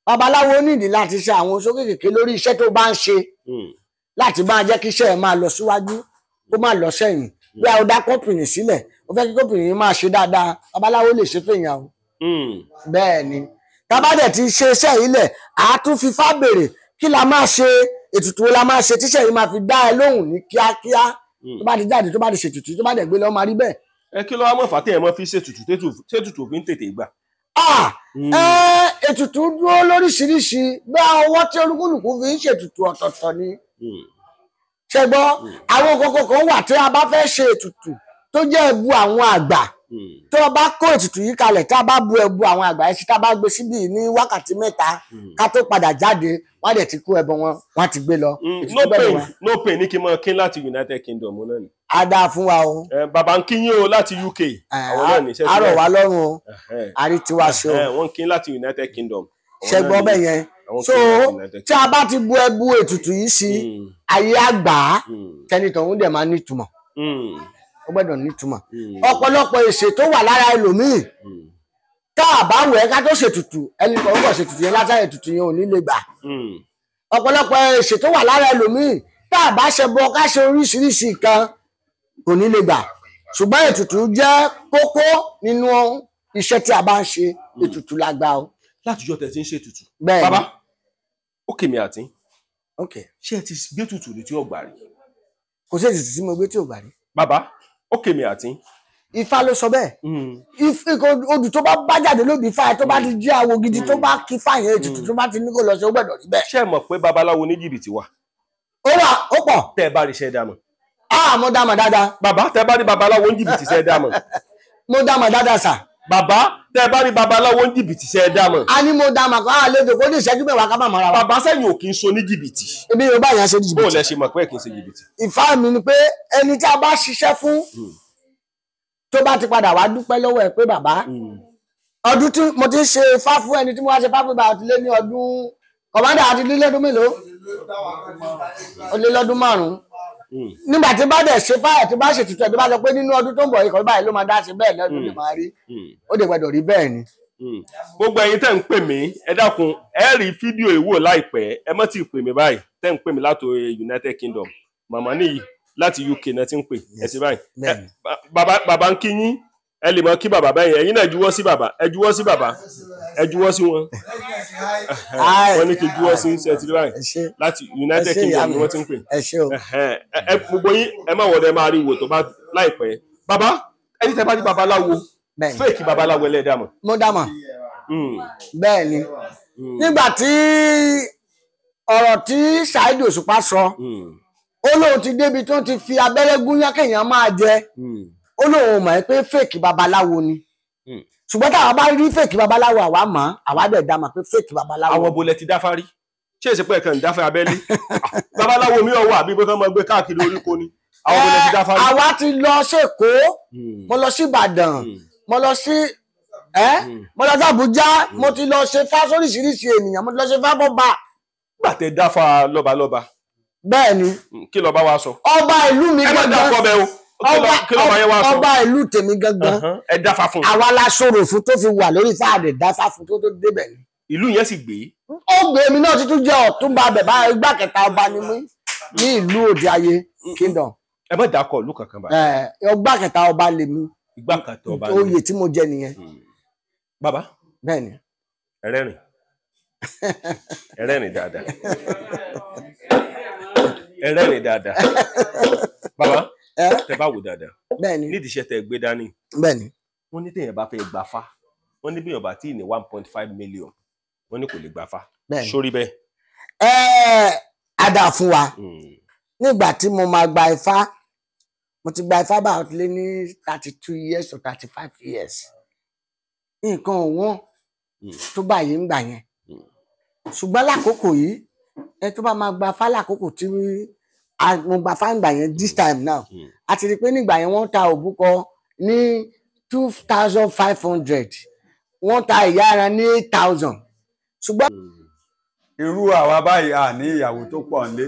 S5: Babaláwo ní ìdí láti ṣe àwọn oṣó kékèké lórí iṣẹ́ tó bá ń ṣe láti máa jẹ́ kí iṣẹ́ ẹ̀ máa lọ síwájú kó má lọ sẹ́yìn. Bí a ò dá kọ́pìnì sílẹ̀, ó fẹ́ kí kọ́pìnì yìí máa ṣe dáadáa, babaláwo lè ṣe fèèyàn o. Bẹ́ẹ̀ ni, tábà dẹ̀ ti ṣe iṣẹ́ yìí lẹ̀, a tún fi fá bèrè kí la máa ṣe, ètùtù wo la máa ṣe tíṣẹ́ yìí máa fi dá ẹ lóhùn ní kíákíá. Tó bá ti jáde, tó bá ti ṣètùtù, tó bá dẹ̀ gbé lọ, máa rí bẹ́ẹ̀.
S2: Ẹ kí ló wá mọ̀ fàtẹ́ ẹ̀ mọ́ fi ṣètùtù tètùtù òfin tètè gbà.
S5: Ètùtù dúró lóríṣiríṣi, bí ọwọ́ tí olúkúlùkù fi ń ṣètùtù ọ̀tọ̀ọ̀tọ̀ ni. Ṣé gbọ́, àwọn kókó kan wà tí a bá fẹ́ ṣe ètùtù tó jẹ́ ẹbu àwọn àgbà. Tó o bá kó ètùtù yìí kalẹ̀, tá a bá bu ẹbu àwọn àgbà yìí sí, tá a bá gbé síbí ní wákàtí 3 ká tó padà jáde, wọ́n á dẹ̀ ti kó ẹbọ wọn, wọ́n á ti gbé lọ.
S2: No pain ní kí n máa kí láti United Kingdom náà ni.
S5: A dáa fún wa o.
S2: Bàbá ń kí yín o láti UK. Àwọn náà ní
S5: àárọ̀ wa lọ́rùn o, àrí tiwa ṣe o.
S2: Wọ́n ń kí láti United Kingdom.
S5: Ṣé gbọ́ bẹ́ẹ̀ yẹn? So tí a bá ti bu ẹbu ètùtù yìí sí, ayé àgbà tẹnitọ̀ ń dẹ̀ máa nítumọ̀. Ó gbọ́dọ̀ nítumọ̀. Ọ̀pọ̀lọpọ̀ èsè tó wà lára ẹlòmíì tá a bá wẹ̀ ká tó ṣètùtù, ẹni kan ó kàn ṣètùtù yẹn lásán, ètùtù yẹn ò ní lè gbà. Ọ̀pọ̀lọpọ̀ èsè tó wà lára ẹlòmíì tá a bá ṣe bọ ká ṣe oríṣiríṣi nǹkan kò ní lè gbà. Ṣùgbọ́n ètùtù jẹ́ kókó nínú iṣẹ́ tí a bá ń ṣe, ètùtù la gbà o.
S2: Látijọ́ tẹ́ ti ń ṣètùtù.
S5: Bẹ́ẹ̀ni.
S2: Bàbá, ó kèmí àti. Ṣé ẹ ti gbé tutù ní tí ó gbà rí?
S5: Kò sí ètùtù tí mo gbé tí ò gbà rí.
S2: Bàbá, ó kèmí àti.
S5: Ifá ló sọ bẹ́ẹ̀. Odù tó bá bá jáde lódì Ifá tó bá ti jẹ́ awo gidi tó bá kí Ifá yẹn ètùtù tó bá ti ní kó lọ ṣe, ó gbọ́dọ̀ rí bẹ́ẹ̀.
S2: Ṣé ẹ mọ̀ pé babaláwo ní jìbìtì wà?
S5: Ó wà, ó pọ̀.
S2: Tẹ́ ẹ bá rí iṣẹ́ dámọ̀.
S5: Mo dámọ̀ dáadáa.
S2: Bàbá, tẹ́ ẹ bá rí babaláwo ní jìbìtì iṣẹ́ dámọ̀.
S5: Mo dámọ̀ dáadáa sà.
S2: Bàbá, tẹ́ ẹ bá rí babaláwo ní jìbìtì iṣẹ́ dámọ̀.
S5: A ní mo dámọ̀ kọ́ àlejò kó ní ìṣẹ́jú mẹ́wàá ká má mọ́ra wa.
S2: Bàbá, sẹ́yìn ò kì í so ní jìbìtì.
S5: Ebi yóò bá yẹn ṣe jìbìtì.
S2: Bó lẹ ṣe mọ̀ pé kì í ṣe jìbìtì?
S5: Ifá mi ni pé ẹni tí a bá ṣiṣẹ́ fún tó bá ti padà wá dúpẹ́ lọ́wọ́ ẹ pé bàbá, ọdún tí mo ti ń ṣe Ifá fún ẹni tí mo wá ṣe Ifá fún bàbá ti lé ní ọdún kọ̀mádà àti lé lọ́dún mélòó? Ó lé lọ́dún 5. Nígbà tí bá dẹ̀ ṣe fáyà tí bá ṣètùtù ẹ̀ tó bá sọ pé nínú ọdún tó ń bọ̀ ikọ̀ báyìí ló máa dá sí bẹ́ẹ̀ lọ́dún lè máa rí, ó dẹ̀ gbọ́dọ̀ rí bẹ́ẹ̀ ni.
S2: Gbogbo ẹ̀yin tẹ́ ń pè mí, ẹ dákun, ẹ rí fídíò ìwò láìpẹ́, ẹ má tí ì pè mí báyìí, tẹ́ ń pè mí láti United Kingdom, màmá nìyí láti UK náà ti ń pè ẹ sí báyìí. Bàbá ń kí yín, Ẹ lè mọ kí bàbá báyìí, ẹ̀yin náà juwọ́ sí bàbá, ẹ juwọ́ sí bàbá, ẹ juwọ́ sí wọn. Wọ́n ní kí n juwọ́ sí ṣe ti rí báyìí láti United Kingdom ni wọ́n ti ń pè. Ẹ gbogbo yín ẹ má wọlé, ẹ máa rí wò tó bá láìpẹ́. Bàbá, ẹni tẹ́ bá ní babaláwo, fake babaláwo ẹlẹ́dàá mọ̀.
S5: Mo dá mọ̀. Bẹ́ẹ̀ ni, nígbà tí ọ̀rọ̀ tí Saheed Òṣùpá sọ, ó lóun ti débi tó ti fi abẹ́rẹ́ gúnyán kéèyàn máa jẹ, ó lóun mọ̀ pé fake babaláwo ni. Ṣùgbọ́n táwa bá rí fake babaláwo, àwa mọ̀, àwa dẹ̀ dá mọ̀ pé fake babaláwo.
S2: Àwọn bo lẹ ti dáfá rí? Ṣé èsì pé ẹ̀kan ń dáfá abẹ́lé? Babaláwo mi ò wà bí pé kán máa gbé káàkiri oríko ni. Àwọn bo lẹ ti dáfá rí?
S5: Àwa ti lọ sÉkòó, mo lọ sí Ìbàdàn, mo lọ sí mo lọ sí Àbújá, mo ti lọ ṣe fá sóríṣiríṣi ènìyàn, mo ti lọ ṣe fá bọ́ba.
S2: Nígbà tẹ dáfá lọ́balọ́ba.
S5: Bẹ́ẹ̀ ni.
S2: Kí lọ́ba wa sọ?
S5: Ọba ìlú mi gangan. Ọba ìlú tèmi gangan.
S2: Ẹ dáfá fún.
S5: Àwa la sọ̀rọ̀ fún tó fi wà lórí fáàdì dáfá fún tó tó débẹ̀ ni.
S2: Ìlú yẹn sì gbé.
S5: Ó gbé mi náà títún jẹ́ ọ̀túnba bẹ̀bá, igbá kẹta ọba ni mí ní ìlú Òde Ayé Kingdom.
S2: Ẹ má dákọ̀ ìlú kankan báyìí.
S5: Igbá kẹta ọba lèmi.
S2: Igbá kẹta ọba lèmi.
S5: Oyè tí mo jẹ nìyẹn.
S2: Bàbá.
S5: Bẹ́ẹ̀ ni.
S2: Ẹ rẹ́rìn. Ẹ rẹ́rìn dáadáa. Ẹ rẹ́rìn dáadáa. Bàbá, tẹ bá wò dáadáa.
S5: Bẹ́ẹ̀ni.
S2: Nídìí iṣẹ́ tẹ gbé dání.
S5: Bẹ́ẹ̀ni.
S2: Wọ́n ní téèyàn bá fẹ́ gbafá, wọ́n ní bíyàn bá tí ní 1.5 million, wọ́n ní kò lè gbafá.
S5: Bẹ́ẹ̀ni.
S2: Sórí bẹ́ẹ̀.
S5: Ẹ dà fún wa. Nígbà tí mo máa gba ifá, mo ti gba ifá bá lé ní 32 years or 35 years. Nǹkan ọ̀wọ́n tó báyìí ń gbà yẹn. Ṣùgbọ́n lákòókò yìí, ẹ tó bá máa gba ifá lákòókò tí mo gba ifá ń gbà yẹn this time now, a ti rí i pé nígbà yẹn wọ́n ta òbúkọ ní 2,500, wọ́n ta ìyá ẹran ní 8,000. Ṣùgbọ́n.
S1: Irú àwa báyìí a ní ìyàwó tó pọ̀ nílé,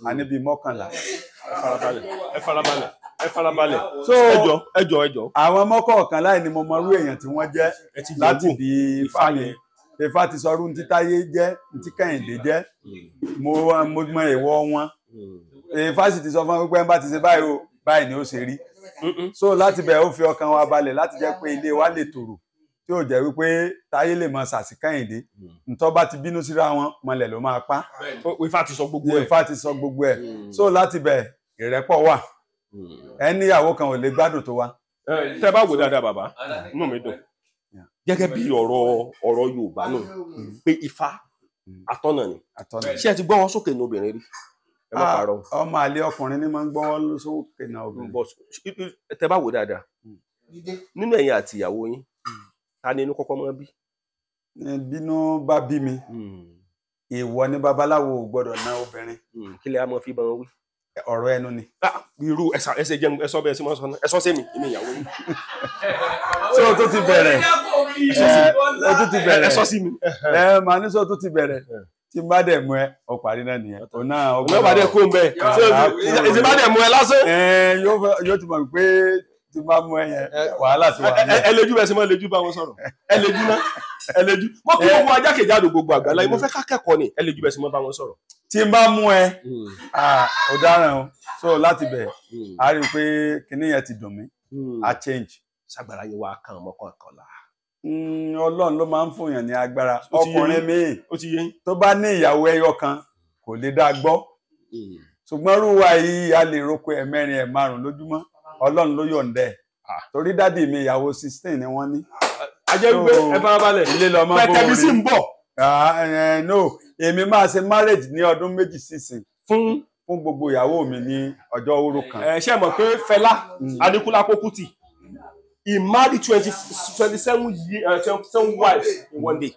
S1: a ní bíi 11.
S2: Ẹ farabalẹ̀, ẹ farabalẹ̀, ẹ farabalẹ̀.
S1: So
S2: ẹ jọ̀ọ́ ẹ jọ̀ọ́.
S1: Àwọn mọ́kọ̀ọ̀kan láì ní mo mọ irú èèyàn tí wọ́n jẹ́ láti bí ifá mi. Ifá ti sọ irú tí Táyé jẹ́, tí Kẹ́hìndé jẹ́, mo mọ èèwọ̀ wọn. Ifá sì ti sọ fún wọn pé bá ti ṣe báyìí o, báyìí ni ó ṣe rí. So láti bẹ̀ ó fi ọkàn wa balẹ̀ láti jẹ́ pé ilé wa lè tòrò, tí ò jẹ́ wípé Táyé lè mọ sàsí Kẹ́hìndé. Ntọ́ bá ti bínú síra wọn, mọlẹ̀ ló máa pa.
S2: Ifá ti sọ gbogbo ẹ̀.
S1: Ifá ti sọ gbogbo ẹ̀. So láti bẹ̀ ìrẹ́pọ̀ wà. Ẹni ìyàwó kan ò lè gbádùn tó wa.
S2: Tẹ́ bá wò dáadáa bàbá, inú mi dùn. Gẹ́gẹ́ bí ọ̀rọ̀ Yorùbá náà pé Ifá atọ́nà ni. Ṣé ẹ ti gbọ́ wọn sókè ní obìnrin rí? Ẹ má parọ́.
S1: Ọmọ àlè ọkùnrin ni máa ń gbọ́ wọn sókè náà obìnrin.
S2: Tẹ́ bá wò dáadáa, nínú ẹ̀yin àti ìyàwó yín, ta ni inú kọ́kọ́ máa bí?
S1: Bínú bá bí mi, ìwọ ni babaláwo ò gbọ́dọ̀ ná obìnrin.
S2: Kí lè a máa fi bá wọn wí?
S1: Ọ̀rọ̀ ẹnu ni.
S2: Irú ẹsẹ jẹun ẹsọ bẹ́ẹ̀ sí máa sọ náà, ẹsọ sẹ́mi, èmi ìyàwó yín.
S1: Ṣé o tó ti bẹ̀rẹ̀? O tó ti bẹ̀rẹ̀.
S2: Ẹsọ sí mi.
S1: Ẹ màá ní sọ tó ti bẹ̀rẹ̀. Tí n bá dẹ̀ mú ẹ, ọ parí náà nìyẹn. Òun náà
S2: ọgbọ́n bá dẹ̀ kó ń bẹ̀. Ṣé bá dẹ̀ mú ẹ lásán?
S1: Yóò ti mọ̀ pé tí n bá mú ẹ yẹn, wàhálà ti wà ní.
S2: Ẹ lejú bẹ́ẹ̀ sí máa lejú bá wọn sọ̀rọ̀. Ẹ lejú náà, ẹ lejú. Mo kí gbogbo ajákèjádò gbogbo àgbáláyé, mo fẹ́ ká kẹ́kọ̀ọ́ ni, ẹ lejú bẹ́ẹ̀ sí máa bá wọn sọ̀rọ̀.
S1: Tí n bá mú ẹ, ọ̀daràn o. So láti bẹ̀, a rí i pé kinní yẹn ti dùn mí, a change.
S2: Ṣàgbára yẹn wá kan ọmọ kọ̀ọ̀kan là.
S1: Ọlọ́run ló máa ń fún yàn ní agbára. Ọkùnrin míì tó bá ní ìyàwó ẹyọ kan kò lè dá gbọ́. Ṣùgbọ́n irú wa yìí a lè roko ẹ̀mẹ́rin ẹ̀ márùn-ún lójúmọ́. Ọlọ́run ló yọ̀ǹda ẹ̀. Torí dádì mi ìyàwó 16 ni wọ́n ní.
S2: A jẹ́ wípé ẹ farabalẹ̀, pẹ̀tẹ́bí sì ń bọ̀.
S1: No, èmi máa ṣe marriage ní ọdún 2 sísìn fún gbogbo ìyàwó mi ní ọjọ́ oró kan.
S2: Ẹ ṣe mọ̀ pé Fẹlá Aníkúlápó Kútì, he married 27 wives in one day.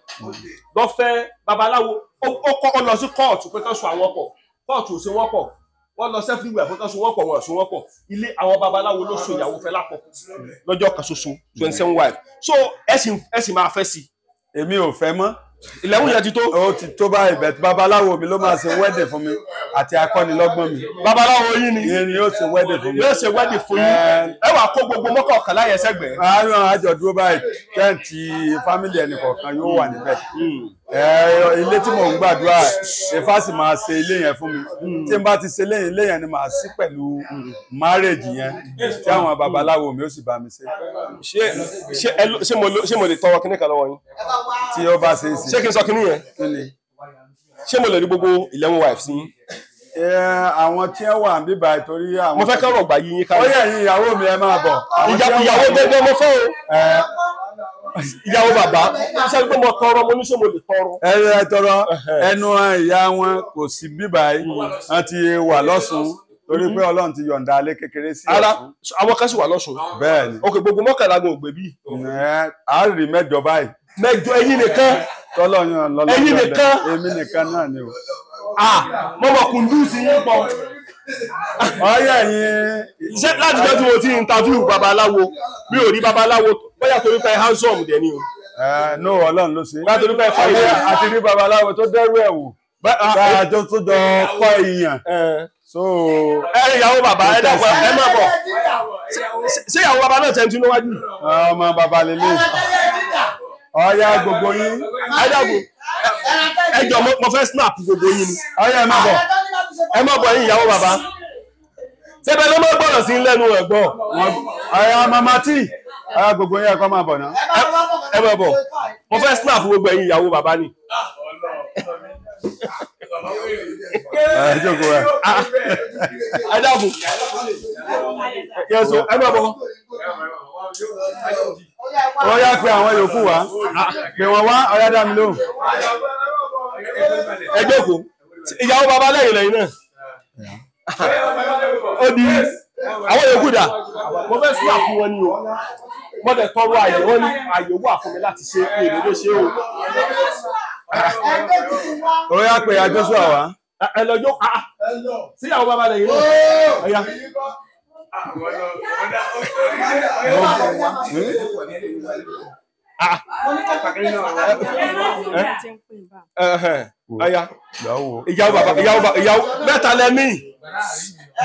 S2: Lọ fẹ́ babaláwo, ó lọ sí kóòtù pé kán so àwọn pọ̀, kóòtù ò so wọ́n pọ̀, wọ́n lọ sẹ́fíwẹ̀ pé kán so wọ́n pọ̀, wọ́n so wọ́n pọ̀. Ilé àwọn babaláwo ló so ìyàwó Fẹlá pọ̀ lọ́jọ́ kan ṣoṣo, 27 wives. So ẹ sì máa fẹ́ sí i.
S1: Èmi ò fẹ́ mọ́.
S2: Ìlẹ̀wọ̀n yẹn ti tó.
S1: Ó ti tó báyìí, bẹ̀t babaláwo mi ló máa ṣe wedding fún mi àti akọ́nilọ́gbọ́n mi.
S2: Babaláwo yín ni.
S1: Ìyẹn ni yóò ṣe wedding fún mi.
S2: Yóò ṣe wedding fún yín. Ẹ wà kó gbogbo mọ́kànlá yẹn sẹ́gbẹ̀ẹ́.
S1: Àárọ̀ àjọ dúró báyìí, tẹ́ǹtì fámìlì ẹnì kọ̀ọ̀kan yóò wà níbẹ̀. Ilé tí mò ń gbàdúrà Ifá sì máa ṣe ilé yẹn fún mi. Tí n bá ti ṣe ilé yẹn ni màá sí pẹ̀lú márèjì yẹn tí àwọn babaláwo mi ó sì bá mi ṣe.
S2: Ṣé mo lè tọrọ kíní kan lọ́wọ́ yín?
S1: Tí ó bá ṣe é ṣe.
S2: Ṣé kí n sọ kíní yẹn? Ṣé mo lè rí gbogbo 11 wives yín?
S1: Àwọn tí wọ́n wà níbí báyìí torí àwọn.
S2: Mo fẹ́ kọ́rọ̀ gbà yí yín ká.
S1: Ó yẹ ẹ̀yin ìyàwó mi ẹ máa bọ̀.
S2: Ìyàwó gẹ́gẹ́ mo fẹ́ o. Ìyàwó bàbá ṣe pé mo tọrọ, mo ní ṣé mo lè tọrọ.
S1: Ẹ tọrọ ẹnu ìyá wọn kò sí bíbá yìí, wọ́n ti wà lọ́sùn torí pé Ọlọ́run ti yọ̀ǹda alẹ́ kékeré sí Ọ̀ṣun.
S2: Àwọn kan sì wà lọ́sùn.
S1: Bẹ́ẹ̀ni.
S2: Ok, gbogbo 11 gan ògbé bí.
S1: A rí 8 báyìí.
S2: 8 ẹ̀yin nìkan.
S1: Tọ́lọ́yàn lọ́lọ́jọ́
S2: ẹ̀yin nìkan.
S1: Èmi nìkan náà ni o.
S2: Mo mọ̀ kùndú sí yín pọ̀.
S1: Ọyẹ yín.
S2: Ṣé láti jọ́ tí mo ti interview babaláwo, mi ò rí babaláwo bóyá torí pé handsome dẹ̀ ni o.
S1: No, Ọlọ́run ló ṣe.
S2: Bóyá torí pé fine.
S1: Àti rí babaláwo tó dẹ́rù ẹ̀ wò. Bá a tó jọ kọ́ ìyàn.
S2: Ẹ ìyàwó bàbá ẹ dàgbà ẹ má bọ̀. Ṣé ìyàwó bàbá náà tẹ̀ ń tún níwájú?
S1: Ọmọ bàbá lélẹ̀. Ọyá gbogbo yín.
S2: Ẹ dàgbò. Ẹ jọ mo fẹ́ snap gbogbo yín ni.
S1: Ọyá ẹ má bọ̀.
S2: Ẹ má bọ̀ yín ìyàwó bàbá. Ṣébẹ̀ ló máa gbọ́dọ̀ sí lẹ́nu ẹ̀gbọ́n.
S1: Ọyá mama tí. Ọyá gbogbo yín ẹ̀kọ́ máa bọ̀ náà.
S2: Ẹ má bọ̀. Mo fẹ́ snap gbogbo ẹ̀yin ìyàwó bàbá ni.
S1: Ẹ jókòó ẹ.
S2: Ẹ dàbò. Yẹ̀sọ̀ ẹ má bọ̀.
S1: Ọyá pe àwọn yòókù wá. Pè wọ́n wá, ọyá dá mi lóhùn.
S2: Ẹ jókòó. Ìyàwó bàbá lẹ́yìn lẹ́yìn náà. Ó di àwọn yòókù dà. Mo fẹ́ snap wọn ni o. Mo dẹ̀ tọrọ àyè wọn ní àyè wà fún mi láti ṣe èrè ló ṣe o.
S1: Ọyá pe ìyá Joshua wá.
S2: Ẹ lọ jókòó. Sí ìyàwó bàbá lẹ́yìn náà. Ọyá. Ọya. Ìyàwó bàbá, ìyàwó mẹ́ta lẹ́mí.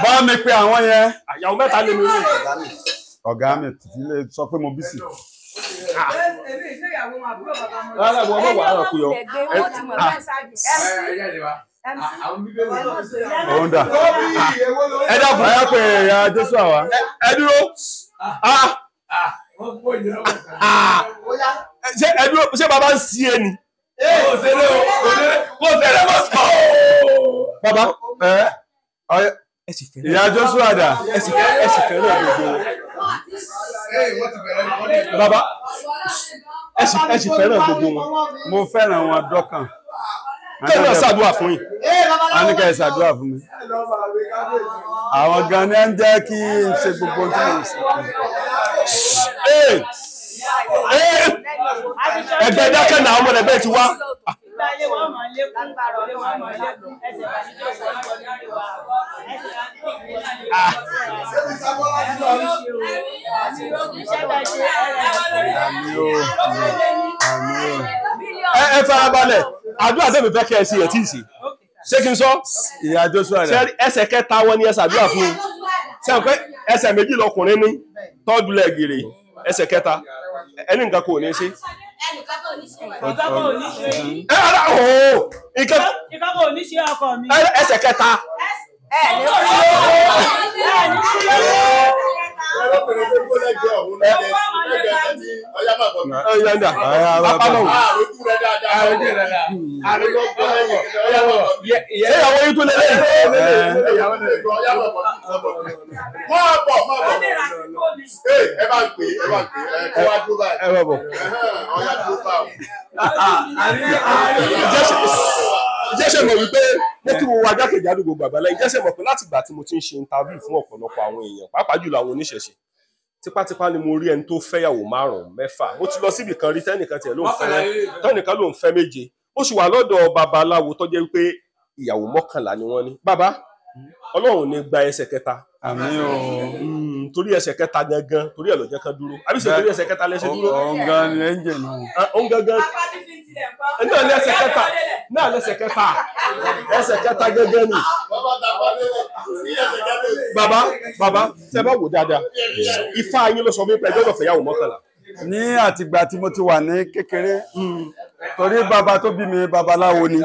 S1: Bá mi pe àwọn yẹn.
S2: Ìyàwó mẹ́ta lẹ́mí.
S1: Ọ̀gá mi ti lè sọ pé mo bísí.
S2: Rárá, ìwọ ọmọ wàhálà kú yọ.
S1: Òun dà.
S2: Ẹ dàbọ̀.
S1: Ọyá pe ìyá Joshua wá.
S2: Ẹ dúró. Ṣé ẹ dúró, ṣé bàbá ń sí ẹni? Kò sẹ́lẹ̀ mọ́ sọ. Bàbá
S1: ìyá Joshua dà.
S2: Ẹ sì fẹ́ràn gbogbo wọn. Bàbá ẹ sì fẹ́ràn gbogbo wọn.
S1: Mo fẹ́ràn wọn dọ́kàn.
S2: Kẹ́ náà ṣàdúrà fún yín.
S1: A ní kẹ́ ẹ ṣàdúrà fún mi. Àwọn gan ni ẹ ń jẹ́ kí n ṣe gbogbo ohun tí mo ń ṣe.
S2: Ẹgbẹ́ dákẹ́ náà ọmọ ẹgbẹ́ ti wá. Ẹ farabalẹ̀, àdúrà tẹ́mi fẹ́ kẹ́ ẹ sí ẹ̀ tí ì sí. Ṣé kí n sọ?
S1: Ìyá Joshua rẹ̀.
S2: Ẹsẹ̀ kẹta wọn ni ẹ ṣàdúrà fún un. Ṣé àwọn pé ẹsẹ̀ méjì lọkùnrin ní tọ́jú lẹ́gìrì ẹsẹ̀ kẹta ẹni nǹkan kò ní ṣe.
S4: Nǹkan kò ní ṣe.
S2: Ẹ ara ooo nǹkan
S4: kò ní ṣe ọkọ mi.
S2: Ẹsẹ̀ kẹta.
S4: Ẹ ní kú.
S2: Ṣé ìyàwó yín tún lè lẹ́yìn? Ẹ bá bọ̀. Ìjẹ́sẹ̀ mọ̀ wípé mo kí mo wá jákèjádò gbogbo àgbàlá. Ìjẹ́sẹ̀ mọ̀ pé láti ìgbà tí mo ti ń ṣe interview fún ọ̀pọ̀lọpọ̀ àwọn èèyàn, pàápàá jùlọ àwọn oníṣẹ̀ṣe, tipátipá ni mo rí ẹni tó fẹ́yàwó 5, 6. Mo ti lọ síbì kan rí tẹ́nìkan tiẹ̀ ló ń fẹ́ tẹ́nìkan ló ń fẹ́ 7. Ó sì wà lọ́dọ̀ babaláwo tó jẹ́ wípé ìyàwó 11 ni wọ́n ní. Bàbá, Ọlọ́run ní gba ẹsẹ̀ kẹta.
S1: Àmín o.
S2: Torí ẹsẹ̀ kẹta gangan, torí ẹ̀ ló jẹ́ kán dúró. Àbí ṣe torí ẹsẹ̀ kẹta lẹ́sẹ̀ dúró?
S1: Òun gan ni ẹ́ńjìn náà.
S2: Òun gangan. Náà lẹ́sẹ̀ kẹta. Náà lẹ́sẹ̀ kẹta. Ẹsẹ̀ kẹta gangan ni. Bàbá, bàbá, tẹ bá wò dáadáa. Ifá yín ló sọ fún mi pé ẹ gbọ́dọ̀ fẹ́yàwó 11.
S1: Ní àtìgbà tí mo ti wà ní kékeré, torí bàbá tó bí mi babaláwo ni.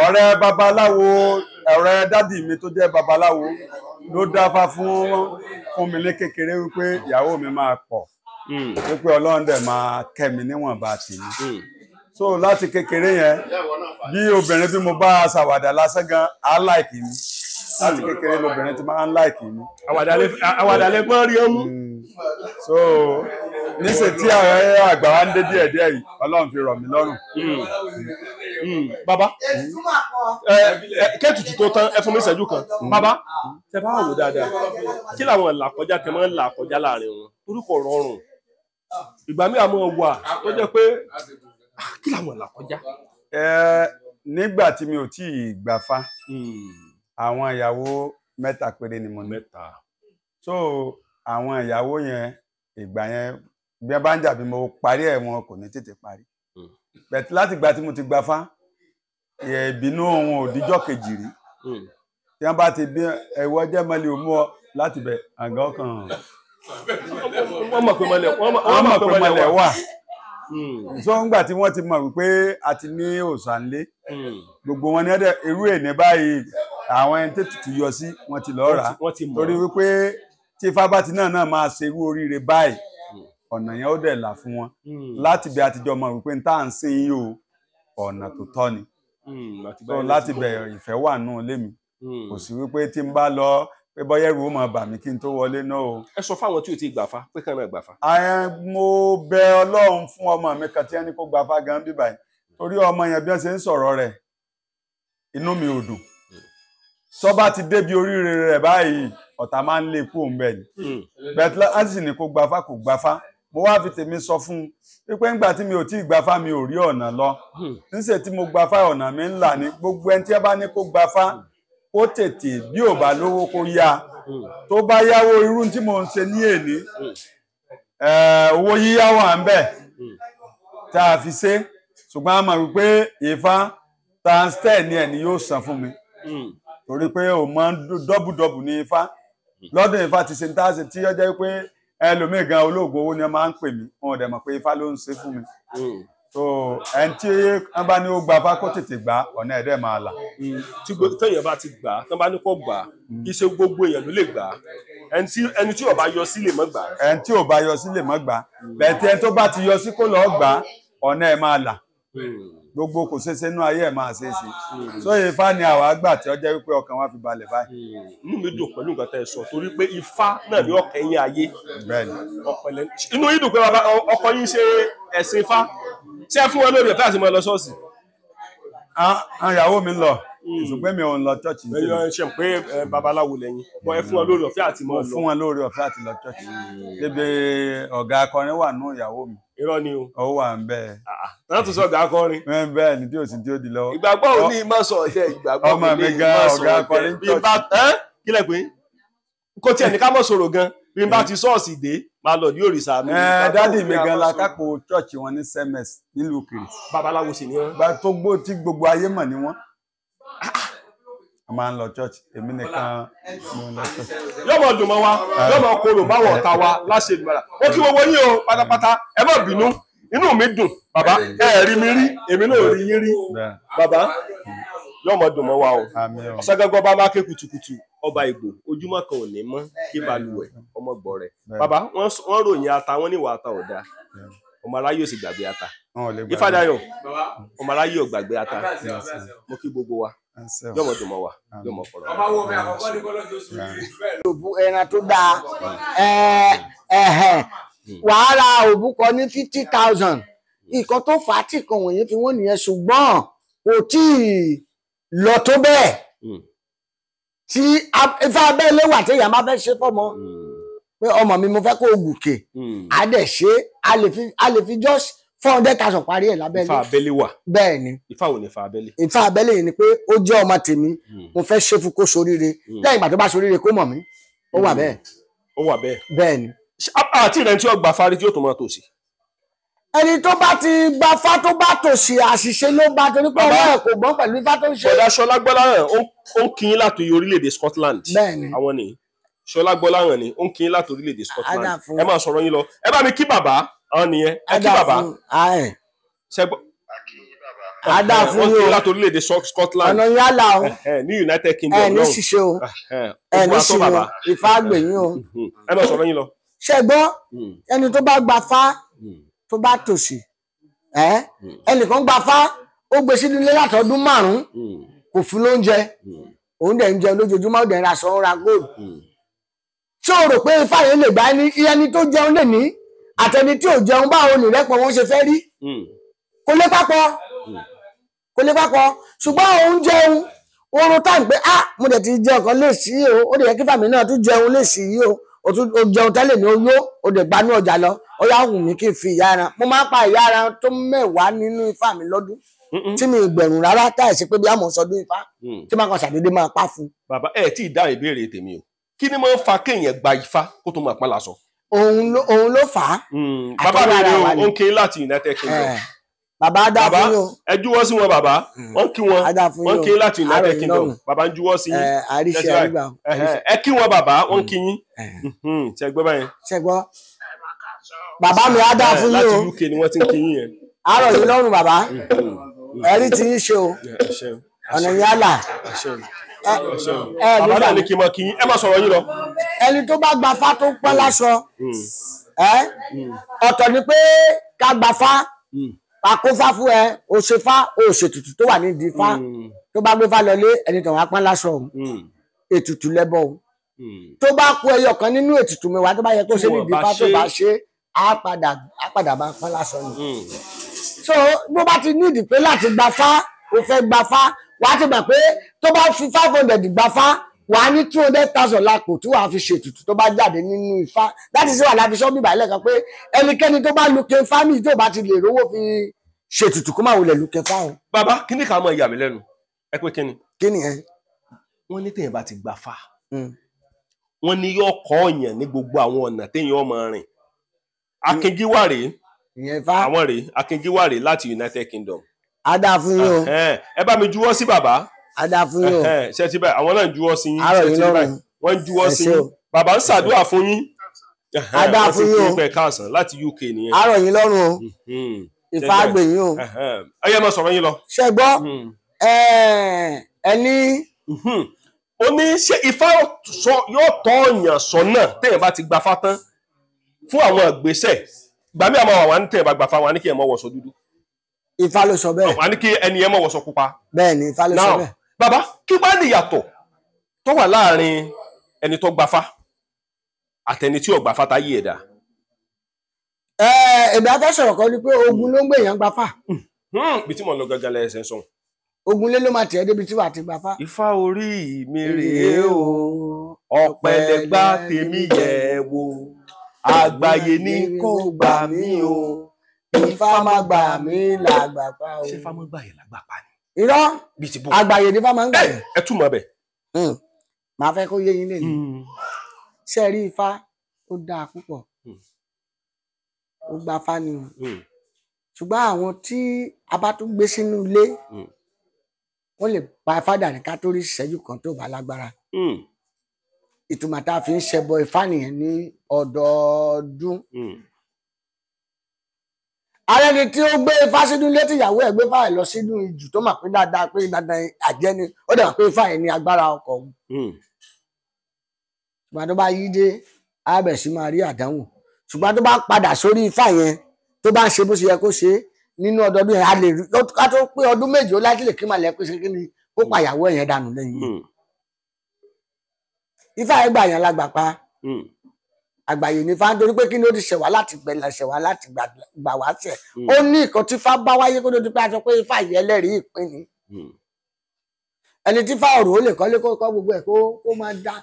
S1: Ọ̀rẹ́ babaláwo, ọ̀rẹ́ dádì mi tó jẹ́ babaláwo ló dáfá fún mi ní kékeré wípé ìyàwó mi máa pọ̀, wípé Ọlọ́run dẹ̀ máa kẹ́ mi níwọ̀nba tèmi. So láti kékeré yẹn, bí obìnrin bí mo bá ṣàwàdà lásán gan, á láìkì mi. Láti kékeré lobìnrin ti máa ń láìkì mi.
S2: Àwàdà lẹ gbọ́n rí ọmú.
S1: So níṣẹ́ tí àwọn àgbà wa ń dé díẹ̀ díẹ̀ yìí, Ọlọ́run fi rọ̀ mí lọ́rùn.
S2: Bàbá, kẹ́tùtù tó tán, ẹ fún mi ìṣẹ́jú kan. Bàbá, tẹ bá wò dáadáa, kí làwọn làkọjá tẹ máa ń là kọjá láàrin wọn? Torí kò rọrùn. Ìgbà míì àmọ́ wà tó jẹ́ pé kí làwọn là kọjá.
S1: Nígbà tí mi ò tí ì gbàfá, àwọn ìyàwó mẹ́ta péré ni mo ní. So àwọn ìyàwó yẹn, ìgbà yẹn bí wọ́n bá ń jà bí mo parí ẹ̀ wọn kò ní tètè parí. Bẹ̀tí láti ìgbà tí mo ti gbafá, ìbínú wọn ò díjọ́ kejì rí. Tí wọ́n bá ti bí ẹ̀wọ́ jẹ́ mọ́lẹ̀ òmú ọ láti bẹ̀ àgọ́ kan.
S2: Wọ́n mọ̀ pé
S1: mọ́lẹ̀ wà. So ńgbà tí wọ́n ti mọ̀ wípé a ti ní òòṣà ńlé, gbogbo wọn ní ẹ̀dẹ̀ irú èní báyìí, àwọn ẹni tó tutù yọ sí wọ́n ti lọ́ọ́ rà á. Torí wípé tí ifá bá ti náà máa ṣe irú oríire báyìí, ọ̀nà yẹn ó dẹ̀ là fún wọn. Láti bí àtijọ́ mọ̀ wípé n tá à ń sìn yìí o, ọ̀nà tó tọ́ ni. So láti bẹ̀ ìfẹ́ wà nù ilé mi. Kò sí wípé tí n bá lọ pé bọ́yẹ̀rù ó máa bà mí kí n tó wọlé náà o.
S2: Ẹ sọ fáwọn tí ò tí ì gbàfá pé kàn náà gbàfá.
S1: Mo bẹ Ọlọ́run fún ọmọ mi kan tí ẹni kó gbàfá gan bíbà yìí, torí ọmọ yẹn bí wọ́n ṣe ń sọ̀rọ̀ rẹ̀ inú mi ò dùn. Tó bá ti débi oríire rẹ̀ báyìí, ọ̀tá máa ń lé kú òun bẹ́ẹ̀ ni. Bẹ́ẹ̀ láti sì ní kó gbàfá, kò gbàfá. Mo wá fi tèmi sọ fún un wípé ńgbà tí mi ò tí ì gbafá, mi ò rí ọ̀nà lọ. Níṣẹ́ tí mo gbafá, ọ̀nà mi ń là ní. Gbogbo ẹni tí ẹ bá ní kó gbafá, kó tètè, bí ò bá lówó kó yá. Tó bá yáwó irú tí mo ń ṣe ní èní, owó yíyá wà ń bẹ̀ tá a fi ṣe. Ṣùgbọ́n a mọ̀ wípé Ifá transfer ni ẹni yóò san fún mi, torí pé ò mọ dọ́bùdọ́bù ní Ifá. Lọ́dún Ifá ti ṣe ń tá a ṣe tí ó jẹ́ pé ẹlòmíì gan olóògùn owó ni wọ́n máa ń pè mí, wọn ò dẹ̀ mọ̀ pé Ifá ló ń ṣe fún mi. So ẹni tí wọ́n bá ní ó gba Ifá kó tètè gbà, ọ̀nà ẹ̀dẹ̀ máa là.
S2: Tí téèyàn bá ti gbà, tán bá ní kó gbà, kì í ṣe gbogbo èèyàn ló lè gbà. Ẹni tí ò bá yọ sí lè má gbà.
S1: Ẹni tí ò bá yọ sí lè má gbà. Bẹ́ẹ̀ tí ẹni tó bá ti yọ sí kó lọ́ọ́ gbà, ọ̀nà ẹ̀ máa là. Gbogbo kò ṣeéṣe inú ayé ẹ̀ máa ṣeéṣe. So Ifá ni àwa gbà tí ó jẹ́ wípé ọkàn wa fi balẹ̀ báyìí.
S2: Inú mi dùn pẹ̀lú nǹkan tẹ́ ẹ sọ, torí pé Ifá náà ni ọkàn yín ayé. Inú yín dùn pé bàbá ọkọ yín ṣe ẹ̀sìn Ifá. Ṣé ẹ fún wọn lórí ọ̀fẹ́ àti mọ́ ẹ lọ ṣọ́ọ̀ṣì?
S1: Àwọn ìyàwó mi ń lọ, ṣùgbọ́n mi ò ń lọ chọ́ọ̀chì.
S2: Ẹ ṣe pé babaláwo lẹ́yìn, bọ́ ẹ fún wọn lórí ọ̀fẹ́ àti mọ́ lọ.
S1: Mo fún wọn lórí ọ̀fẹ́ àti lọ chọ́ọ̀chì. Débi ọ̀gá akọrin wà nù ìyàwó mi.
S2: Irọ́ ni o.
S1: Ó wà ń bẹ́ẹ̀.
S2: Náà tún sọ ọ̀gá akọrin.
S1: Bẹ́ẹ̀ ni tí ò sí tí ó di lọ́wọ́.
S2: Ìgbàgbọ́ ò ní má sọ ọ̀tẹ̀, ìgbàgbọ́
S1: ọmọ mi gan ọ̀gá akọrin chọ́ọ̀chì.
S2: Kí lẹ pé? Kò tiẹ̀ ní ká mọ̀ sọ̀rọ̀ gan, bí n bá ti ṣọ́ọ̀ṣì dé, máa lọ ní òrìṣà mi.
S1: Dádì mi gan la kápò chọ́ọ̀chì wọn ní sms nílùú Kiri.
S2: Babaláwo sì ni wọ́n.
S1: Tó gbó tí gbogbo ayé mọ̀ ni wọ́n. A máa ń lọ church, èmi nìkan mo ń lọ church.
S2: Yóò mọ dùn mọ́ wa, yóò mọ korò báwọ̀ ọ̀tá wa láṣẹ ìgbàlá. Ó kí gbogbo yín o pátápátá, ẹ má bínú, inú mi dùn bàbá, ẹ rí mi rí, èmi náà rí yín rí bàbá. Yóò mọ dùn mọ́ wa o. Ọ̀sángángán bá máa ké kùtùkùtù, ọba Ìgbò, ojúmọ́ kan ò ní mọ́ kí balùwẹ̀ ọmọ gbọ́ rẹ̀. Bàbá, wọ́n ròyìn ata, wọ́n níwà ata ò dáa. Ọmọ aráyé ò sì gbàgbé ata. Ifádayọ̀, ọmọ aráyé ò gbàgbé ata. Mo kí gbogbo wa. Yọmọ dùn mọ́ wa, yọmọ kọrọ.
S5: Ẹran tó dáa, wàhálà òbúkọ ní 50,000. Nǹkan tó fà á tí nǹkan wọ̀nyí fi wọ́n nìyẹn, ṣùgbọ́n kò tí ì lọ tó bẹ́ẹ̀. Tí Ifá abẹ́lé wà téèyàn bá fẹ́ ṣe fọ́mọ pé ọmọ mi mo fẹ́ kó gùnkè, á dẹ̀ ṣe, a lè fi just 400,000 parí ẹ̀ lábẹ́lé.
S2: Ifá abẹ́lé wà.
S5: Bẹ́ẹ̀ ni.
S2: Ifá ò ní Ifá abẹ́lé.
S5: Ifá abẹ́lé yìí ni pé ó jẹ́ ọmọ tèmi, mo fẹ́ ṣe fún kó soríire. Lẹ́yìn ìgbà tó bá soríire kó mọ̀ mí, ó wà bẹ́ẹ̀.
S2: Ó wà bẹ́ẹ̀.
S5: Bẹ́ẹ̀ ni.
S2: Àti ìrẹ́ni tí ó gba fárí tí ó tún máa tòṣì.
S5: Ẹni tó bá ti gba fá tó bá tòṣì, àṣìṣe ló bá, torí pé ọwọ́ ẹ̀ kò gbọ́n pẹ̀lú ifá tó ń ṣe.
S2: Bọ̀dá Ṣọlá Gbọ́láhàn ó ń kí yín láti orílẹ̀-èdè Scotland.
S5: Bẹ́ẹ̀ ni.
S2: Àwọn nìyí. Ṣọlá Gbọ́láhàn ni ó ń kí yín láti orílẹ̀-èdè Scotland. Ẹ máa sọ̀rọ̀ yín lọ. Ẹ bá mi kí bàbá àwọn nìyẹn. Ẹ kí bàbá.
S5: Adá fún
S2: Wọ́n
S5: yín
S2: kí
S5: o.
S2: láti orílẹ̀-èdè Scotland.
S5: Ọ̀nà yín á là o.
S2: Ní United Kingdom.
S5: Ẹ ní ṣìṣe o. Ẹ ní ṣìṣe o. Ifá gbè yín o.
S2: Ẹ máa sọ̀rọ̀ yín lọ.
S5: Ṣé gbọ́, ẹni tó bá gba fá tó bá tòṣì, ẹnìkan gba fá ó gbé sínú ilé látọdún 5 kò fún lóúnjẹ, òun dẹ̀ ń jẹun lójoojúmọ́, ó dẹ̀ ń ra aṣọ, ń ra góòlù. Ṣé o rò pé ifá yẹn lè gbá ẹni tó jẹun lè ní àtẹni tí ò jẹun, báwo ni ìrẹ́pọ̀ wọn ṣe fẹ́ rí? Kò lè papọ̀, kò lè papọ̀. Ṣùgbọ́n òun jẹun oorun táì pé ah mo dẹ̀ ti jẹ ọ̀kan lè sí o, ó dẹ̀ yẹ kí fàmí náà tún jẹun lè sí yìí o. O jẹun tẹ́lẹ̀ ní oyó, o dẹ̀ gbanú ọjà lọ, ó yá wù mí kí n fi ìyá ẹran. Mo máa ń pa ìyá ẹran tó 10 nínú ifá mi lọ́dún tí mi gbẹ̀rùn rárá, táì sí pé bí àmọ̀ sọdún ifá tí máa kàn ṣàdédé máa pa fún.
S2: Bàbá ẹ tí ì dá ìbéèrè tèmi o, kí ni máa ń fa kéèyàn gba ifá kó tó máa pa lásọ?
S5: Òun ló fà á.
S2: Bàbá mi rè o, ó ń ké láti United Kingdom.
S5: Bàbá á dá fún yín o.
S2: Ẹ júwọ́ sí wọn bàbá, wọ́n kí wọn, wọ́n ké láti United Kingdom. Bàbá ń júwọ́ sí yín.
S5: Àríṣe àrígbà.
S2: Ẹ kí wọn bàbá, wọ́n kí yín. Ṣé gbọ́ báyẹn?
S5: Ṣé gbọ́? Bàbá mi á dá fún yín o.
S2: Láti UK ni wọ́n ti ń kí yín yẹn.
S5: Àárọ̀ yìí lọ́rùn bàbá, ẹ̀rí ti ń ṣe o, ọ̀nà yẹn á là.
S2: Bàbá náà ní kí n máa kí yín, ẹ má sọ̀rọ̀ yín lọ.
S5: Ẹni tó bá gba fá tó pọ́n láṣọ, ọ̀tọ̀ ni pé ká gba fá, àkófá fún ẹ, o ṣe fá, o ṣètùtù tó wà nídìí fá, tó bá gbé fá lọlé, ẹni tó wá pọ́n láṣọ òun, ètùtù lẹ́bọ̀ òun. Tó bá kú ẹyọ kan nínú ètùtù mẹ́wàá tó bá yẹ kó ṣe nídìí fá tó bá ṣe, á padà máa pọ́n láṣọ ni. So bó bá ti nídìí pé láti gba fá, o fẹ́ gba fá, wàá ti gbà pé tó bá fi 500 gba fá, wàá ní 200,000 lápò tí wàá fi ṣètùtù tó bá jáde nínú ifá. Láti ṣe wà láti sọ bíbá ilẹ̀ kan pé ẹnikẹ́ni tó bá lu kẹfà mi tó bá ti lè rówó fi ṣètùtù kó má wulẹ̀ lu kẹfà o.
S2: Bàbá, kí ni ká mọ ìyà mi lẹ́nu? Ẹ pé kí ni?
S5: Kí ni ẹ?
S2: Wọ́n ní téèyàn bá ti gba fá, wọ́n ní yóò kọ́ ọ̀yàn ní gbogbo àwọn ọ̀nà téèyàn ọmọ rìn. Akíngíwá rèé, àwọn rèé, Akíngíwá rèé láti United Kingdom.
S5: Á dáa fún yín o.
S2: Ẹ bá mi juwọ́ sí bàbá.
S5: Á dáa fún yín o.
S2: Ṣe ti báyìí, àwọn náà ń juwọ́ sí yín.
S5: Àárọ̀ yín lọ́rùn.
S2: Wọ́n ń juwọ́ sí yín. Bàbá ń ṣàdúrà fún yín.
S5: Á dáa fún yín o.
S2: Wọ́n ti kí pẹ̀ káàsán láti UK nìyẹn.
S5: Àárọ̀ yín lọ́rùn o. Ifá gbè yín o.
S2: Ẹ yẹ máa sọ̀rọ̀ yín lọ.
S5: Ṣé gbọ́ ẹni.
S2: Ó ní ṣé ifá yóò tọ́ ọ̀yàn sọ́nà téèyàn bá ti gba fá tán fún àwọn ìgbésẹ̀. Gbàmí àmọ́ àwọn ní téèyàn bá gba fá wọn ní kí ẹ má wọṣọ dúdú.
S5: Ifá ló sọ bẹ́ẹ̀.
S2: Wọ́n á ní kí ẹni yẹn má wọṣọ pupa.
S5: Bẹ́ẹ̀ ni Ifá ló sọ bẹ́ẹ̀.
S2: Bàbá, kí wá ní ìyàtọ̀ tó wà láàrin ẹni tó gbafá àtẹni tí ò gbafá táyé ẹ̀dá?
S5: Èmi afẹ́ sọ̀rọ̀ kan ni pé ogun ló ń gbé èèyàn gbafá.
S2: Bí tí mo lọ gangan lẹ́sẹ̀ sọ̀hún.
S5: Ogun lé ló máa tiẹ̀ débi tí wàá ti gbafá.
S2: Ifá orí mi rèé o, ọ̀pẹ̀lẹ̀gbá tèmi yẹ̀ wò, àgbáyé ní kò gbà mí o.
S5: Ifá má gbà mí làgbà pa o.
S2: Ṣé Ifá má gbà yẹn làgbà pa ni?
S5: Irọ́, àgbàyè ní Ifá máa ń gbà yẹn.
S2: Ẹ túmọ̀ bẹ̀.
S5: Màá fẹ́ kó yé yín lè ní. Ṣé ẹ rí Ifá ó dáa púpọ̀? Ó gba Ifá ni o. Ṣùgbọ́n àwọn tí a bá tún gbé sínú ilé, wọ́n lè pa Ifá dànù ká tó rí ìṣẹ́jú kan tó bá lágbára. Ìtumọ̀ tá a fi ń ṣẹbọ Ifá nìyẹn ní ọdọọdún. Ààrẹ ni tí ó gbé ifá sínú ilé tí ìyàwó ẹ̀ gbé ifá ẹ̀ lọ sínú ijù tó mà pé dáadáa pé dandan àjẹ́ ni, ó dẹ̀ mà pé ifá ẹ̀ ní agbára ọkọ̀ òun. Ṣùgbọ́n tó bá yí dé, á bẹ̀rẹ̀ sí máa rí àdánwò. Ṣùgbọ́n tó bá padà sórí ifá yẹn, tó bá ń ṣe bó ṣe yẹ kó ṣe nínú ọdọọdún yẹn, a lè rí ká tó pé ọdún méje ó láti lè kí màlẹ́ pé ṣe kí ni kó pa ìyàwó ẹ̀ yẹn dànù lẹ́yìn. Ifá ẹ̀ gbà yẹn lágbà pa. Àgbàyè ní Ifá nítorí pé kí ni ó ti ṣẹ̀wá láti gbẹ̀lẹ̀ ṣẹ̀wá láti gbà wá ṣẹ̀. Ó ní nǹkan tí Ifá bá wáyé kó tó di pé a sọ pé Ifá yìí ẹlẹ́rìí ìpín ni. Ẹni tí Ifá ọ̀rọ̀ ó lè kọ́lé kó kọ́ gbogbo ẹ̀ kó máa dá.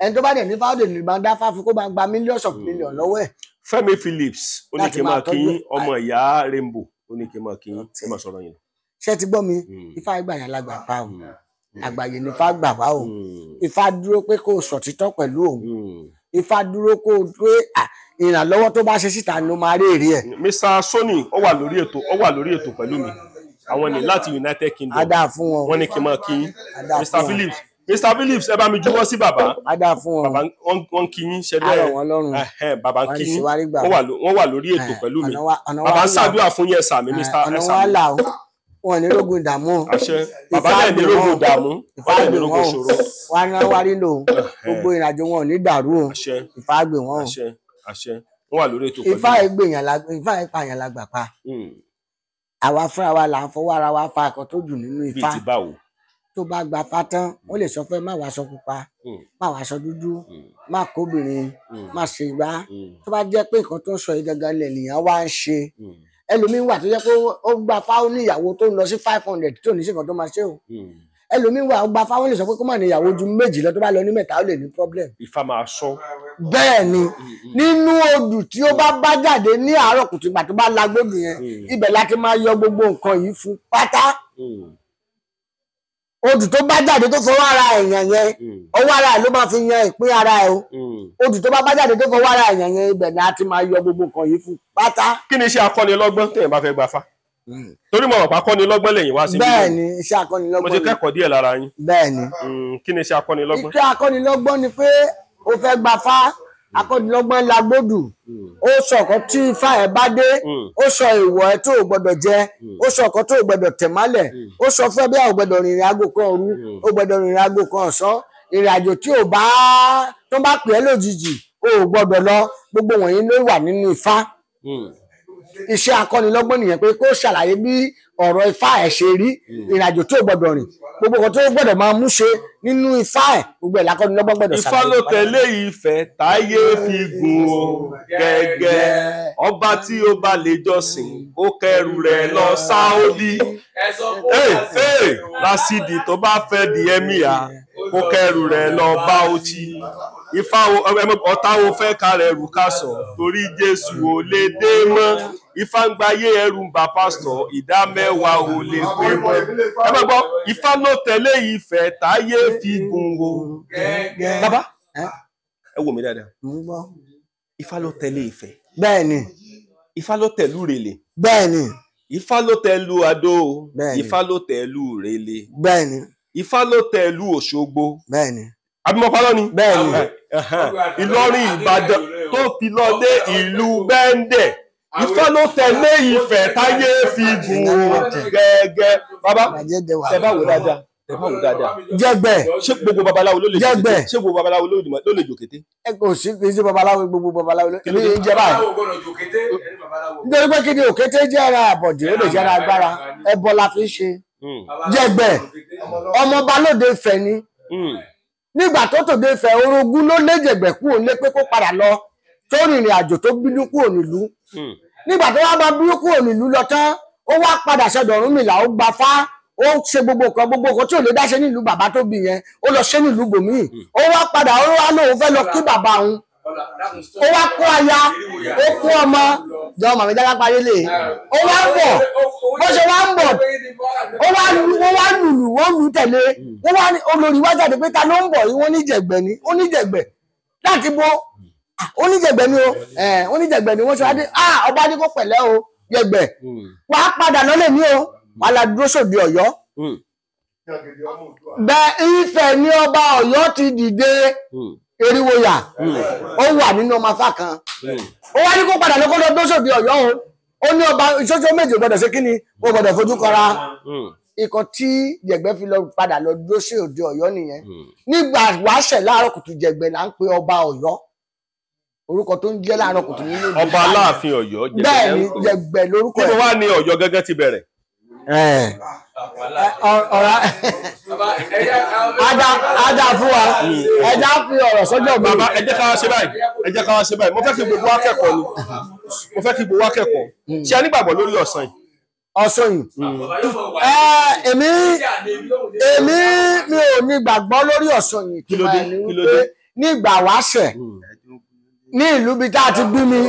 S5: Ẹni tó bá dẹ̀ ní Ifá ó lè lè máa dá fáfún kó máa gba millions of millions lọ́wọ́ ẹ̀.
S2: Fẹ́mi Phillips ó ní kí n máa kí ọmọ ìyá Rainbow ó ní kí n máa kí ẹ máa sọ̀rọ̀ yẹn.
S5: Ṣé ti gbọ́ mi? Ifá gbà yẹn lágbà pa o. Àgbàyè ní Ifá gbà wá o. Ifá dúró pé kó sọ̀títọ́ pẹ̀lú òun. Ifá dúró kó o pé ìrànlọ́wọ́ tó bá ṣe síta ló máa rí èrè ẹ̀.
S2: Mr. Sony ó wà lórí ètò, ó wà lórí ètò pẹ̀lú mi. Àwọn ní láti United Kingdom.
S5: Á dáa fún wọn.
S2: Wọ́n ní kí n máa kí yín. Mr. Phillips, Mr. Phillips, ẹ bá mi juwọ́ sí bàbá.
S5: Á dáa fún wọn.
S2: Bàbá wọ́n kí yín ṣẹlẹ̀.
S5: Á rọ̀ wọ́n lọ́rùn.
S2: Bàbá ń
S5: Wọ́n
S2: kí
S5: ní
S2: yín.
S5: ṣe wá rí gbà.
S2: Wọ́n wà lórí ètò pẹ̀lú mi.
S5: Ọ̀nà
S2: Bàbá
S5: wa
S2: ń
S5: là.
S2: ṣàdúrà fún yín, ẹ sàmì, Mr.
S5: Ọ̀nà
S2: ẹ
S5: wa
S2: sàmì.
S5: là o. Wọn ò ní rógun ìdààmú o.
S2: Àṣẹ. Bàbá náà ní rógun ìdààmú.
S5: Ifá
S2: Wọ́n náà ní
S5: gbè
S2: rógun
S5: wọ́n o.
S2: ìṣòro.
S5: Wọ́n á ná wá rí lò ó. Gbogbo ìrìnàjò wọn ò ní dàrú o.
S2: Àṣẹ.
S5: Ifá gbè wọ́n o.
S2: Àṣẹ. Àṣẹ. Wọ́n wà lórí ètò pẹ̀lú
S5: Ifá
S2: mi.
S5: ìgbèyàn la Ifá ìpààyàn la gbà pa. Àwa fúnra wa là ń fọwọ́ ara wa fa ẹ̀kọ́ tó jù nínú
S2: Bíi
S5: Ifá.
S2: ti báwo?
S5: Tó bá gba Ifá tán, ó lè sọ fún ẹ má wàṣọ pupa, má wàṣọ dúdú, má kóbìnrin, má ṣe igbá. Tó bá jẹ́ pé nǹkan tó ń sọ yìí gangan lènìyàn wá ń ṣe. Ẹlòmíín wà tó jẹ́ pé ó gba Ifá, ó ní ìyàwó tó ń lọ sí 500 tí ò ní sí nǹkan tó máa ṣe o. Ẹlòmíín wà ó gba Ifá, ó lè sọ pé kó má ní ìyàwó ju 2 lọ, tó bá lọ ní 3 ó lè ní problem.
S2: Ifá máa sọ.
S5: Bẹ́ẹ̀ ni, nínú odù tí ó bá bá jáde ní àárọ̀ kùtùgbà tó bá lagbódù yẹn, ibẹ̀ láti máa yọ gbogbo nǹkan yìí fún pátá. Odù tó bá jáde tó fọwọ́ ara èèyàn yẹn, ọwọ́ ara ẹ̀ ló máa fi yan ìpín ara ẹ̀ o. Odù tó bá bá jáde tó fọwọ́ ara èèyàn yẹn, ibẹ̀ ni a ti máa yọ gbogbo nǹkan yìí fún pátá.
S2: Kí ni iṣẹ́ akọ́nilọ́gbọ́n téèyàn bá fẹ́ gba Ifá? Torí mo mọ̀ pé akọ́nilọ́gbọ́n lẹ́yìn wá sí bí.
S5: Bẹ́ẹ̀ ni, iṣẹ́
S2: Mo
S5: akọ́nilọ́gbọ́n
S2: ti
S5: ni.
S2: kẹ́kọ̀ọ́ díẹ̀ lára yín.
S5: Bẹ́ẹ̀ ni.
S2: Kí ni iṣẹ́ akọ́nilọ́gbọ́n?
S5: Iṣẹ́ akọ́nilọ́gbọ́n ni pé o fẹ́ gba Ifá, akọ́nilọ́gbọ́n lagbódù. Ó sọ ọ̀kan tí Ifá ẹ̀ bá dé, ó sọ èèwọ̀ ẹ̀ tó o gbọ́dọ̀ jẹ, ó sọ ọ̀kan tó o gbọ́dọ̀ tẹ̀ mọ́lẹ̀, ó sọ fún ẹ bí a ò gbọ́dọ̀ rìnrìn aago kan òru, ó gbọ́dọ̀ rìnrìn aago kan ọ̀sán, ìrìn àjò tí ò bá tó bá pè é lójijì, o ò gbọ́dọ̀ lọ. Gbogbo wọ̀nyí ló wà nínú Ifá. Iṣẹ́ akọ́nilọ́gbọ́n nìyẹn, pé kó ṣàlàyé bí ọ̀rọ̀ Ifá ẹ̀ ṣe rí, ìrìn àjò tó gbọ́dọ̀ rìn, gbogbo nǹkan tó gbọ́dọ̀ máa mú ṣe nínú Ifá ẹ̀, gbogbo ẹ̀ lákọ́nilọ́gbọ́n gbọ́dọ̀
S2: Ifá
S5: ṣàlàyé.
S2: ló tẹ̀lé Ifẹ̀ táyé fi gùn o gẹ́gẹ́. Ọba tí ó bá lè jọ́sìn ó kẹrù rẹ̀ lọ Sáódì. Lásìdì tó bá fẹ́ di ẹ́míà kó kẹrù rẹ̀ lọ Bauchi. Ifá ọ̀tá wo fẹ́ kárẹ̀ ẹrù ká sọ torí Jésù ò lè dé mọ́. Ifá ń gbayé ẹrù ń bà pásítọ̀, ìdá mẹ́wàá ò lè pé mọ́. Ẹ má gbọ́, Ifá ló tẹ̀lé Ifẹ̀ táyé fi gùn o. Bàbá, ẹ wò mí dáadáa. Ifá ló tẹ̀lé Ifẹ̀.
S5: Bẹ́ẹ̀ ni.
S2: Ifá ló tẹ̀lú Rèlè.
S5: Bẹ́ẹ̀ ni.
S2: Ifá ló tẹ̀lú Adó.
S5: Bẹ́ẹ̀ ni.
S2: Ifá ló tẹ̀lú Rèlè.
S5: Bẹ́ẹ̀ ni.
S2: Ifá ló tẹ̀lú Òṣogbo.
S5: Bẹ́ẹ̀ ni.
S2: Àbí mo parọ́ ni?
S5: Bẹ́ẹ̀ ni.
S2: Ìlọrin Ìbàdàn tó fi lọ dé ìlú Bẹ́ńdẹ̀. Ifá ló tẹ̀lé Ifẹ̀ táyé fi gùn o gẹ́gẹ́. Bàbá, ẹ bá wò dáadáa. Ẹ bá wò dáadáa.
S5: Jẹ́gbẹ́.
S2: Ṣé gbogbo babaláwo ló lè
S5: Jẹ́gbẹ́.
S2: jòkété? Ṣé gbogbo babaláwo ló lè jòkété?
S5: Ẹ kò sí, kì í ṣe babaláwo, gbogbo babaláwo ló ní jẹ báyìí. Nítorí pé kí ni òkété jẹ́ ara àbọ̀dé, ó lè jẹ́ ara agbára, ẹbọ la fi ń ṣe. Jẹ́gbẹ́. Ọmọọba lóde Ifẹ̀ ni. Nígbà tó tòde Ifẹ̀, orogún ló lé Jẹ̀gbẹ́ kúrò lé pé kó padà lọ, tó rìnrìn àjò tó bínú kúrò nílùú. Nígbà tó wá máa bínú kúrò nílùú lọ tán, ó wá padà sọ́dọ̀ Ọ̀rúnmìlà, ó gba Fá, ó ṣe gbogbo nǹkan tí ò lè dáṣe nílùú bàbá tó bí yẹn, ó lọ ṣe nílùú bòmíì. Ó wá padà, ó wá lóun fẹ́ lọ kí bàbá òun. Ó wá kó aya, ó kó ọmọ, jọ màmí jágá parí lè. Ó wá ń bọ̀, bó ṣe wá ń bọ̀, ó wá lùlù, wọ́n lù tẹ̀lé. Wọ́n wá ní olórí wá jáde pé ta ló ń bọ̀ yìí, wọ́n ní Jẹ̀gbẹ́ ni, ó ní Jẹ̀gbẹ́. Láti bo, ó ní Jẹ̀gbẹ́ ni o, ó ní Jẹ̀gbẹ́ ni, wọ́n ṣe wá dé, ọba ní kó pẹ̀lẹ́ o, Jẹ̀gbẹ́. Wàá padà lọ́lẹ̀ ní o, wàá la dúró sóde Ọ̀yọ́. Bẹ́ẹ̀ Ifẹ̀ ní ọba Ọ̀yọ́ ti dìde eriwoya, ó wà nínú ọmọ afá kan. Ó wá ní kó padà lọ́kọ́ lọ dúró sóde Ọ̀yọ́ o. Ó ní ọba ìṣoṣo méje gbọ́dọ̀ ṣe kí ni, ó gbọ́dọ̀ fojú kọra. Ikọ̀ tí Jẹ̀gbẹ́ fi lọ padà lọ dúró sí òde Ọ̀yọ́ nìyẹn. Nígbà wáṣẹ̀ láàárọ̀ kùtù Jẹ̀gbẹ́ là ń pe ọba Ọ̀yọ́. Orúkọ tó ń jẹ́ láàárọ̀ kùtù nínú ìlú.
S2: Ọba Aláàfin Ọ̀yọ́ Jẹ̀gbẹ́.
S5: Bẹ́ẹ̀ ni, Jẹ̀gbẹ́ lórúkọ ẹ̀.
S2: Níbo wá ni Ọ̀yọ́ gẹ́gẹ́ ti bẹ̀rẹ̀?
S5: Ada fún wa, ẹja fi ọ̀rọ̀ sọ́jọ́ mi.
S2: Bàbá, ẹ jẹ́ ká wá ṣe báyìí, ẹ jẹ́ ká wá ṣe báyìí. Mo fẹ́ kí gbogbo wa kẹ́kọ̀ọ́ ni. Mo fẹ́ kí gbogbo wa kẹ́kọ̀ọ́. Ṣé ẹ nígbàgbọ́ lórí ọ̀sán yìí?
S5: Ọ̀sán yìí. Èmi mi ò ní gbàgbọ́ lórí ọ̀sán yìí.
S2: Kí ló dé? Kí ló dé?
S5: Nígbà wáṣẹ̀ ní ìlú bíi tá a ti bí mi,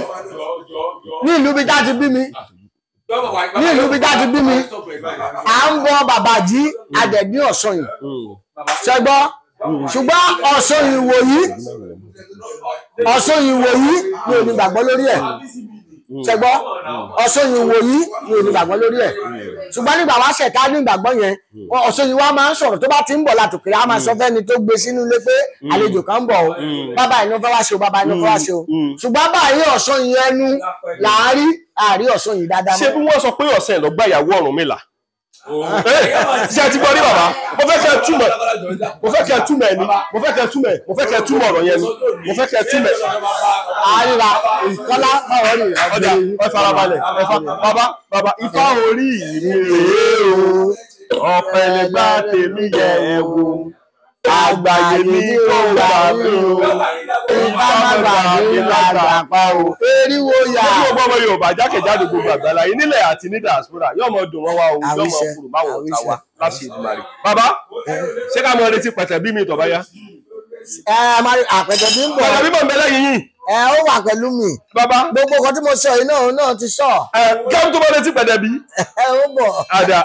S5: ní ìlú bíi tá a ti bí mi, ní ìlú bíi tá a ti bí mi, à ń bọ bàbá jí adẹ̀dí ọ̀sán yìí. Ṣẹgbọ́, ṣùgbọ́n ọ̀sán yìí wò yìí, ọ̀sán yìí wò yìí, mi ò ní gbàgbọ́ lórí ẹ̀. Ṣẹgbọ́ Ọ̀ṣun yìí wò yí mi ò ní gbàgbọ́ lórí ẹ̀. Ṣùgbọ́n nígbà wá ṣẹ̀ta ní ìgbàgbọ́ yẹn, Ọ̀ṣun yìí wá máa ń sọ̀rọ̀ tó bá ti ń bọ̀ látòkèrè, á máa sọ fẹ́ni tó gbé sínú ilé pé àlejò kan ń bọ̀ o, bàbá inú fẹ́ wá ṣe o, bàbá inú fẹ́ wá ṣe o. Ṣùgbọ́n báyìí Ọ̀ṣun yìí ẹnu làárí àárí Ọ̀ṣun yìí dáadáa.
S2: Ṣé bí wọ́n sọ pé ọ̀sẹ̀ lọ gbá ìyàwó Ọ̀rúnmìlà? Ṣé ẹ ti gbọ́ rí bàbá? Mo fẹ́ kẹ́ ẹ túmọ̀, mo fẹ́ kẹ́ ẹ túmọ̀ ẹ ní, mo fẹ́ kẹ́ ẹ túmọ̀ ẹ, mo fẹ́ kẹ́ ẹ túmọ̀ ọ̀rọ̀ yẹn ni, mo fẹ́ kẹ́ ẹ túmọ̀ ẹ.
S5: Àríra ìkọ́lá báwo ni
S2: Ọjà ẹ farabalẹ̀, ẹ fa bàbá bàbá ifá orí mi rèé o, ọ̀pẹ̀lẹ̀gbá tèmi yẹ ẹ wò, àgbáyé mi kò gbà mí o,
S5: Ifá má gbà mí lágbà pa o, eriwo yà.
S2: Lójú ọgbọ́n ọmọ Yorùbá jákèjádò gbogbo àgbáláyé nílẹ̀ àti ní diaspora yóò mọ dùn wọ́n wá o, yóò mọ kúrò máwọn ọ̀tá wa láti Èdùmàrè. Bàbá, ṣé ká mọ retí pẹ̀tẹ̀ bí mi tọ̀ bá yá?
S5: Ẹ máa àpẹtẹ bí ń bọ̀.
S2: Pẹ̀tẹ̀ bí mò ń bẹ lẹ́yìn yín.
S5: Ẹ ó wà pẹ̀lú mi.
S2: Bàbá.
S5: Gbogbo nǹkan tí mo sọ yìí náà òun náà ti sọ.
S2: Ẹ kẹ́mi tó mọ retí pẹ̀tẹ̀ bí.
S5: Ẹ ó bọ̀.
S2: Àdà.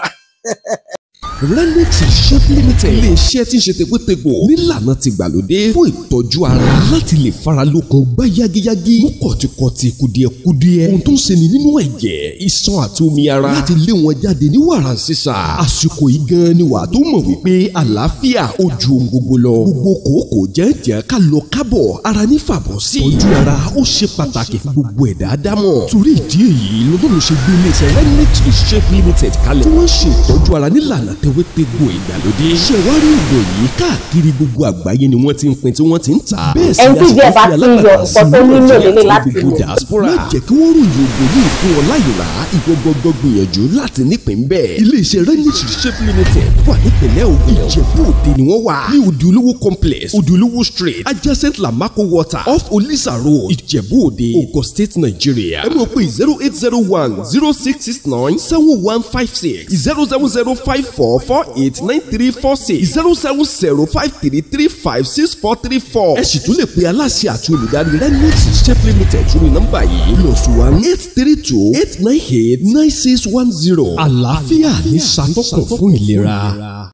S3: Renix Shop Limited, ilé-iṣẹ́ tí ń ṣe tegbótegbò nílànà ti gbàlódé fún ìtọ́jú ara láti lè fara lókun gbá yágíyágí, mú kọ̀tíkọ̀tì kùdìẹ̀kudiẹ, ohun tó ń ṣeni nínú ẹ̀jẹ̀, iṣan àti omi ara láti lé wọn jáde ní wàràǹsísà. Àsìkò yìí gan ni wàá tó mọ̀ wípé àlàáfíà ó ju ohun gbogbo lọ. Gbogbo kòókòó jẹ́jẹ́ ká lọ kábọ̀ ara ní fàbọ̀ sí. Ìtọ́jú ara ó ṣe pàtàkì fún gbogbo ẹ̀dá dámọ̀. Torí ìdí èyí lọ́dún ṣe gbé ilé-iṣẹ́ Renix Shop Limited kalẹ̀ tí wọ́n ń ṣe ìtọ́jú ara nílànà tewétegbò ìgbàlódé. Ṣẹ̀wárí ògùn yìí káàkiri gbogbo àgbáyé ni wọ́n ti ń pín tí wọ́n ti ń tà. Bẹ́ẹ̀ sì
S7: Ẹni
S3: ni
S7: tí ìjẹ́ bá
S3: a ṣe
S7: ti ń yọ
S3: alágbàtà
S7: nǹkan tó
S3: sí
S7: nílò
S3: Nàìjíríà
S7: lélẹ̀
S3: àti
S7: láti
S3: gbogbo
S7: lò.
S3: diaspora. Má jẹ́ kí wọ́n ròyìn ògùn yìí fún ọ láyè rà, ìwọ gbọ́dọ̀ gbìyànjú láti nípìn bẹ́ẹ̀. Ilé-iṣẹ́ Renix Shop Limited wà nípìnlẹ̀ Ògùn. Ìjẹ̀bú Òde ni wọ́n wà. Ní Odùolówó complex, Odùolówó street, adjacent Lamako water, off Olisa road, Ìjẹ̀bú Òde, Ogun State, Nigeria. Ẹ mọ̀ pé 0801 0669 7156 070 5448 9346 070 5335 6434. Ẹ sì tún lè pe aláṣẹ àti olùdarí Renix Shop Limited sórí nọ́mbà yìí +1 832 898 9610. Àlàáfíà ní ṣàtọ́kùn fún ìlera.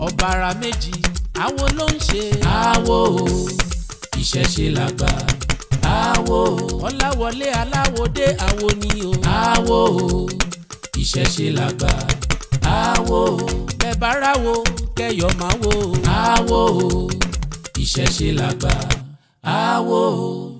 S8: Ọ̀bàrà méjì àwo ló ń ṣe. Àwo ìṣẹ̀ṣe làgbà. Àwo ọ̀làwọlé aláwòdé àwo ni o. Àwo ìṣẹ̀ṣe làgbà. Àwo bẹ́ẹ̀ wo kẹyọ̀ máa wo. Àwo ìṣẹ̀ṣe làgbà. Àwo.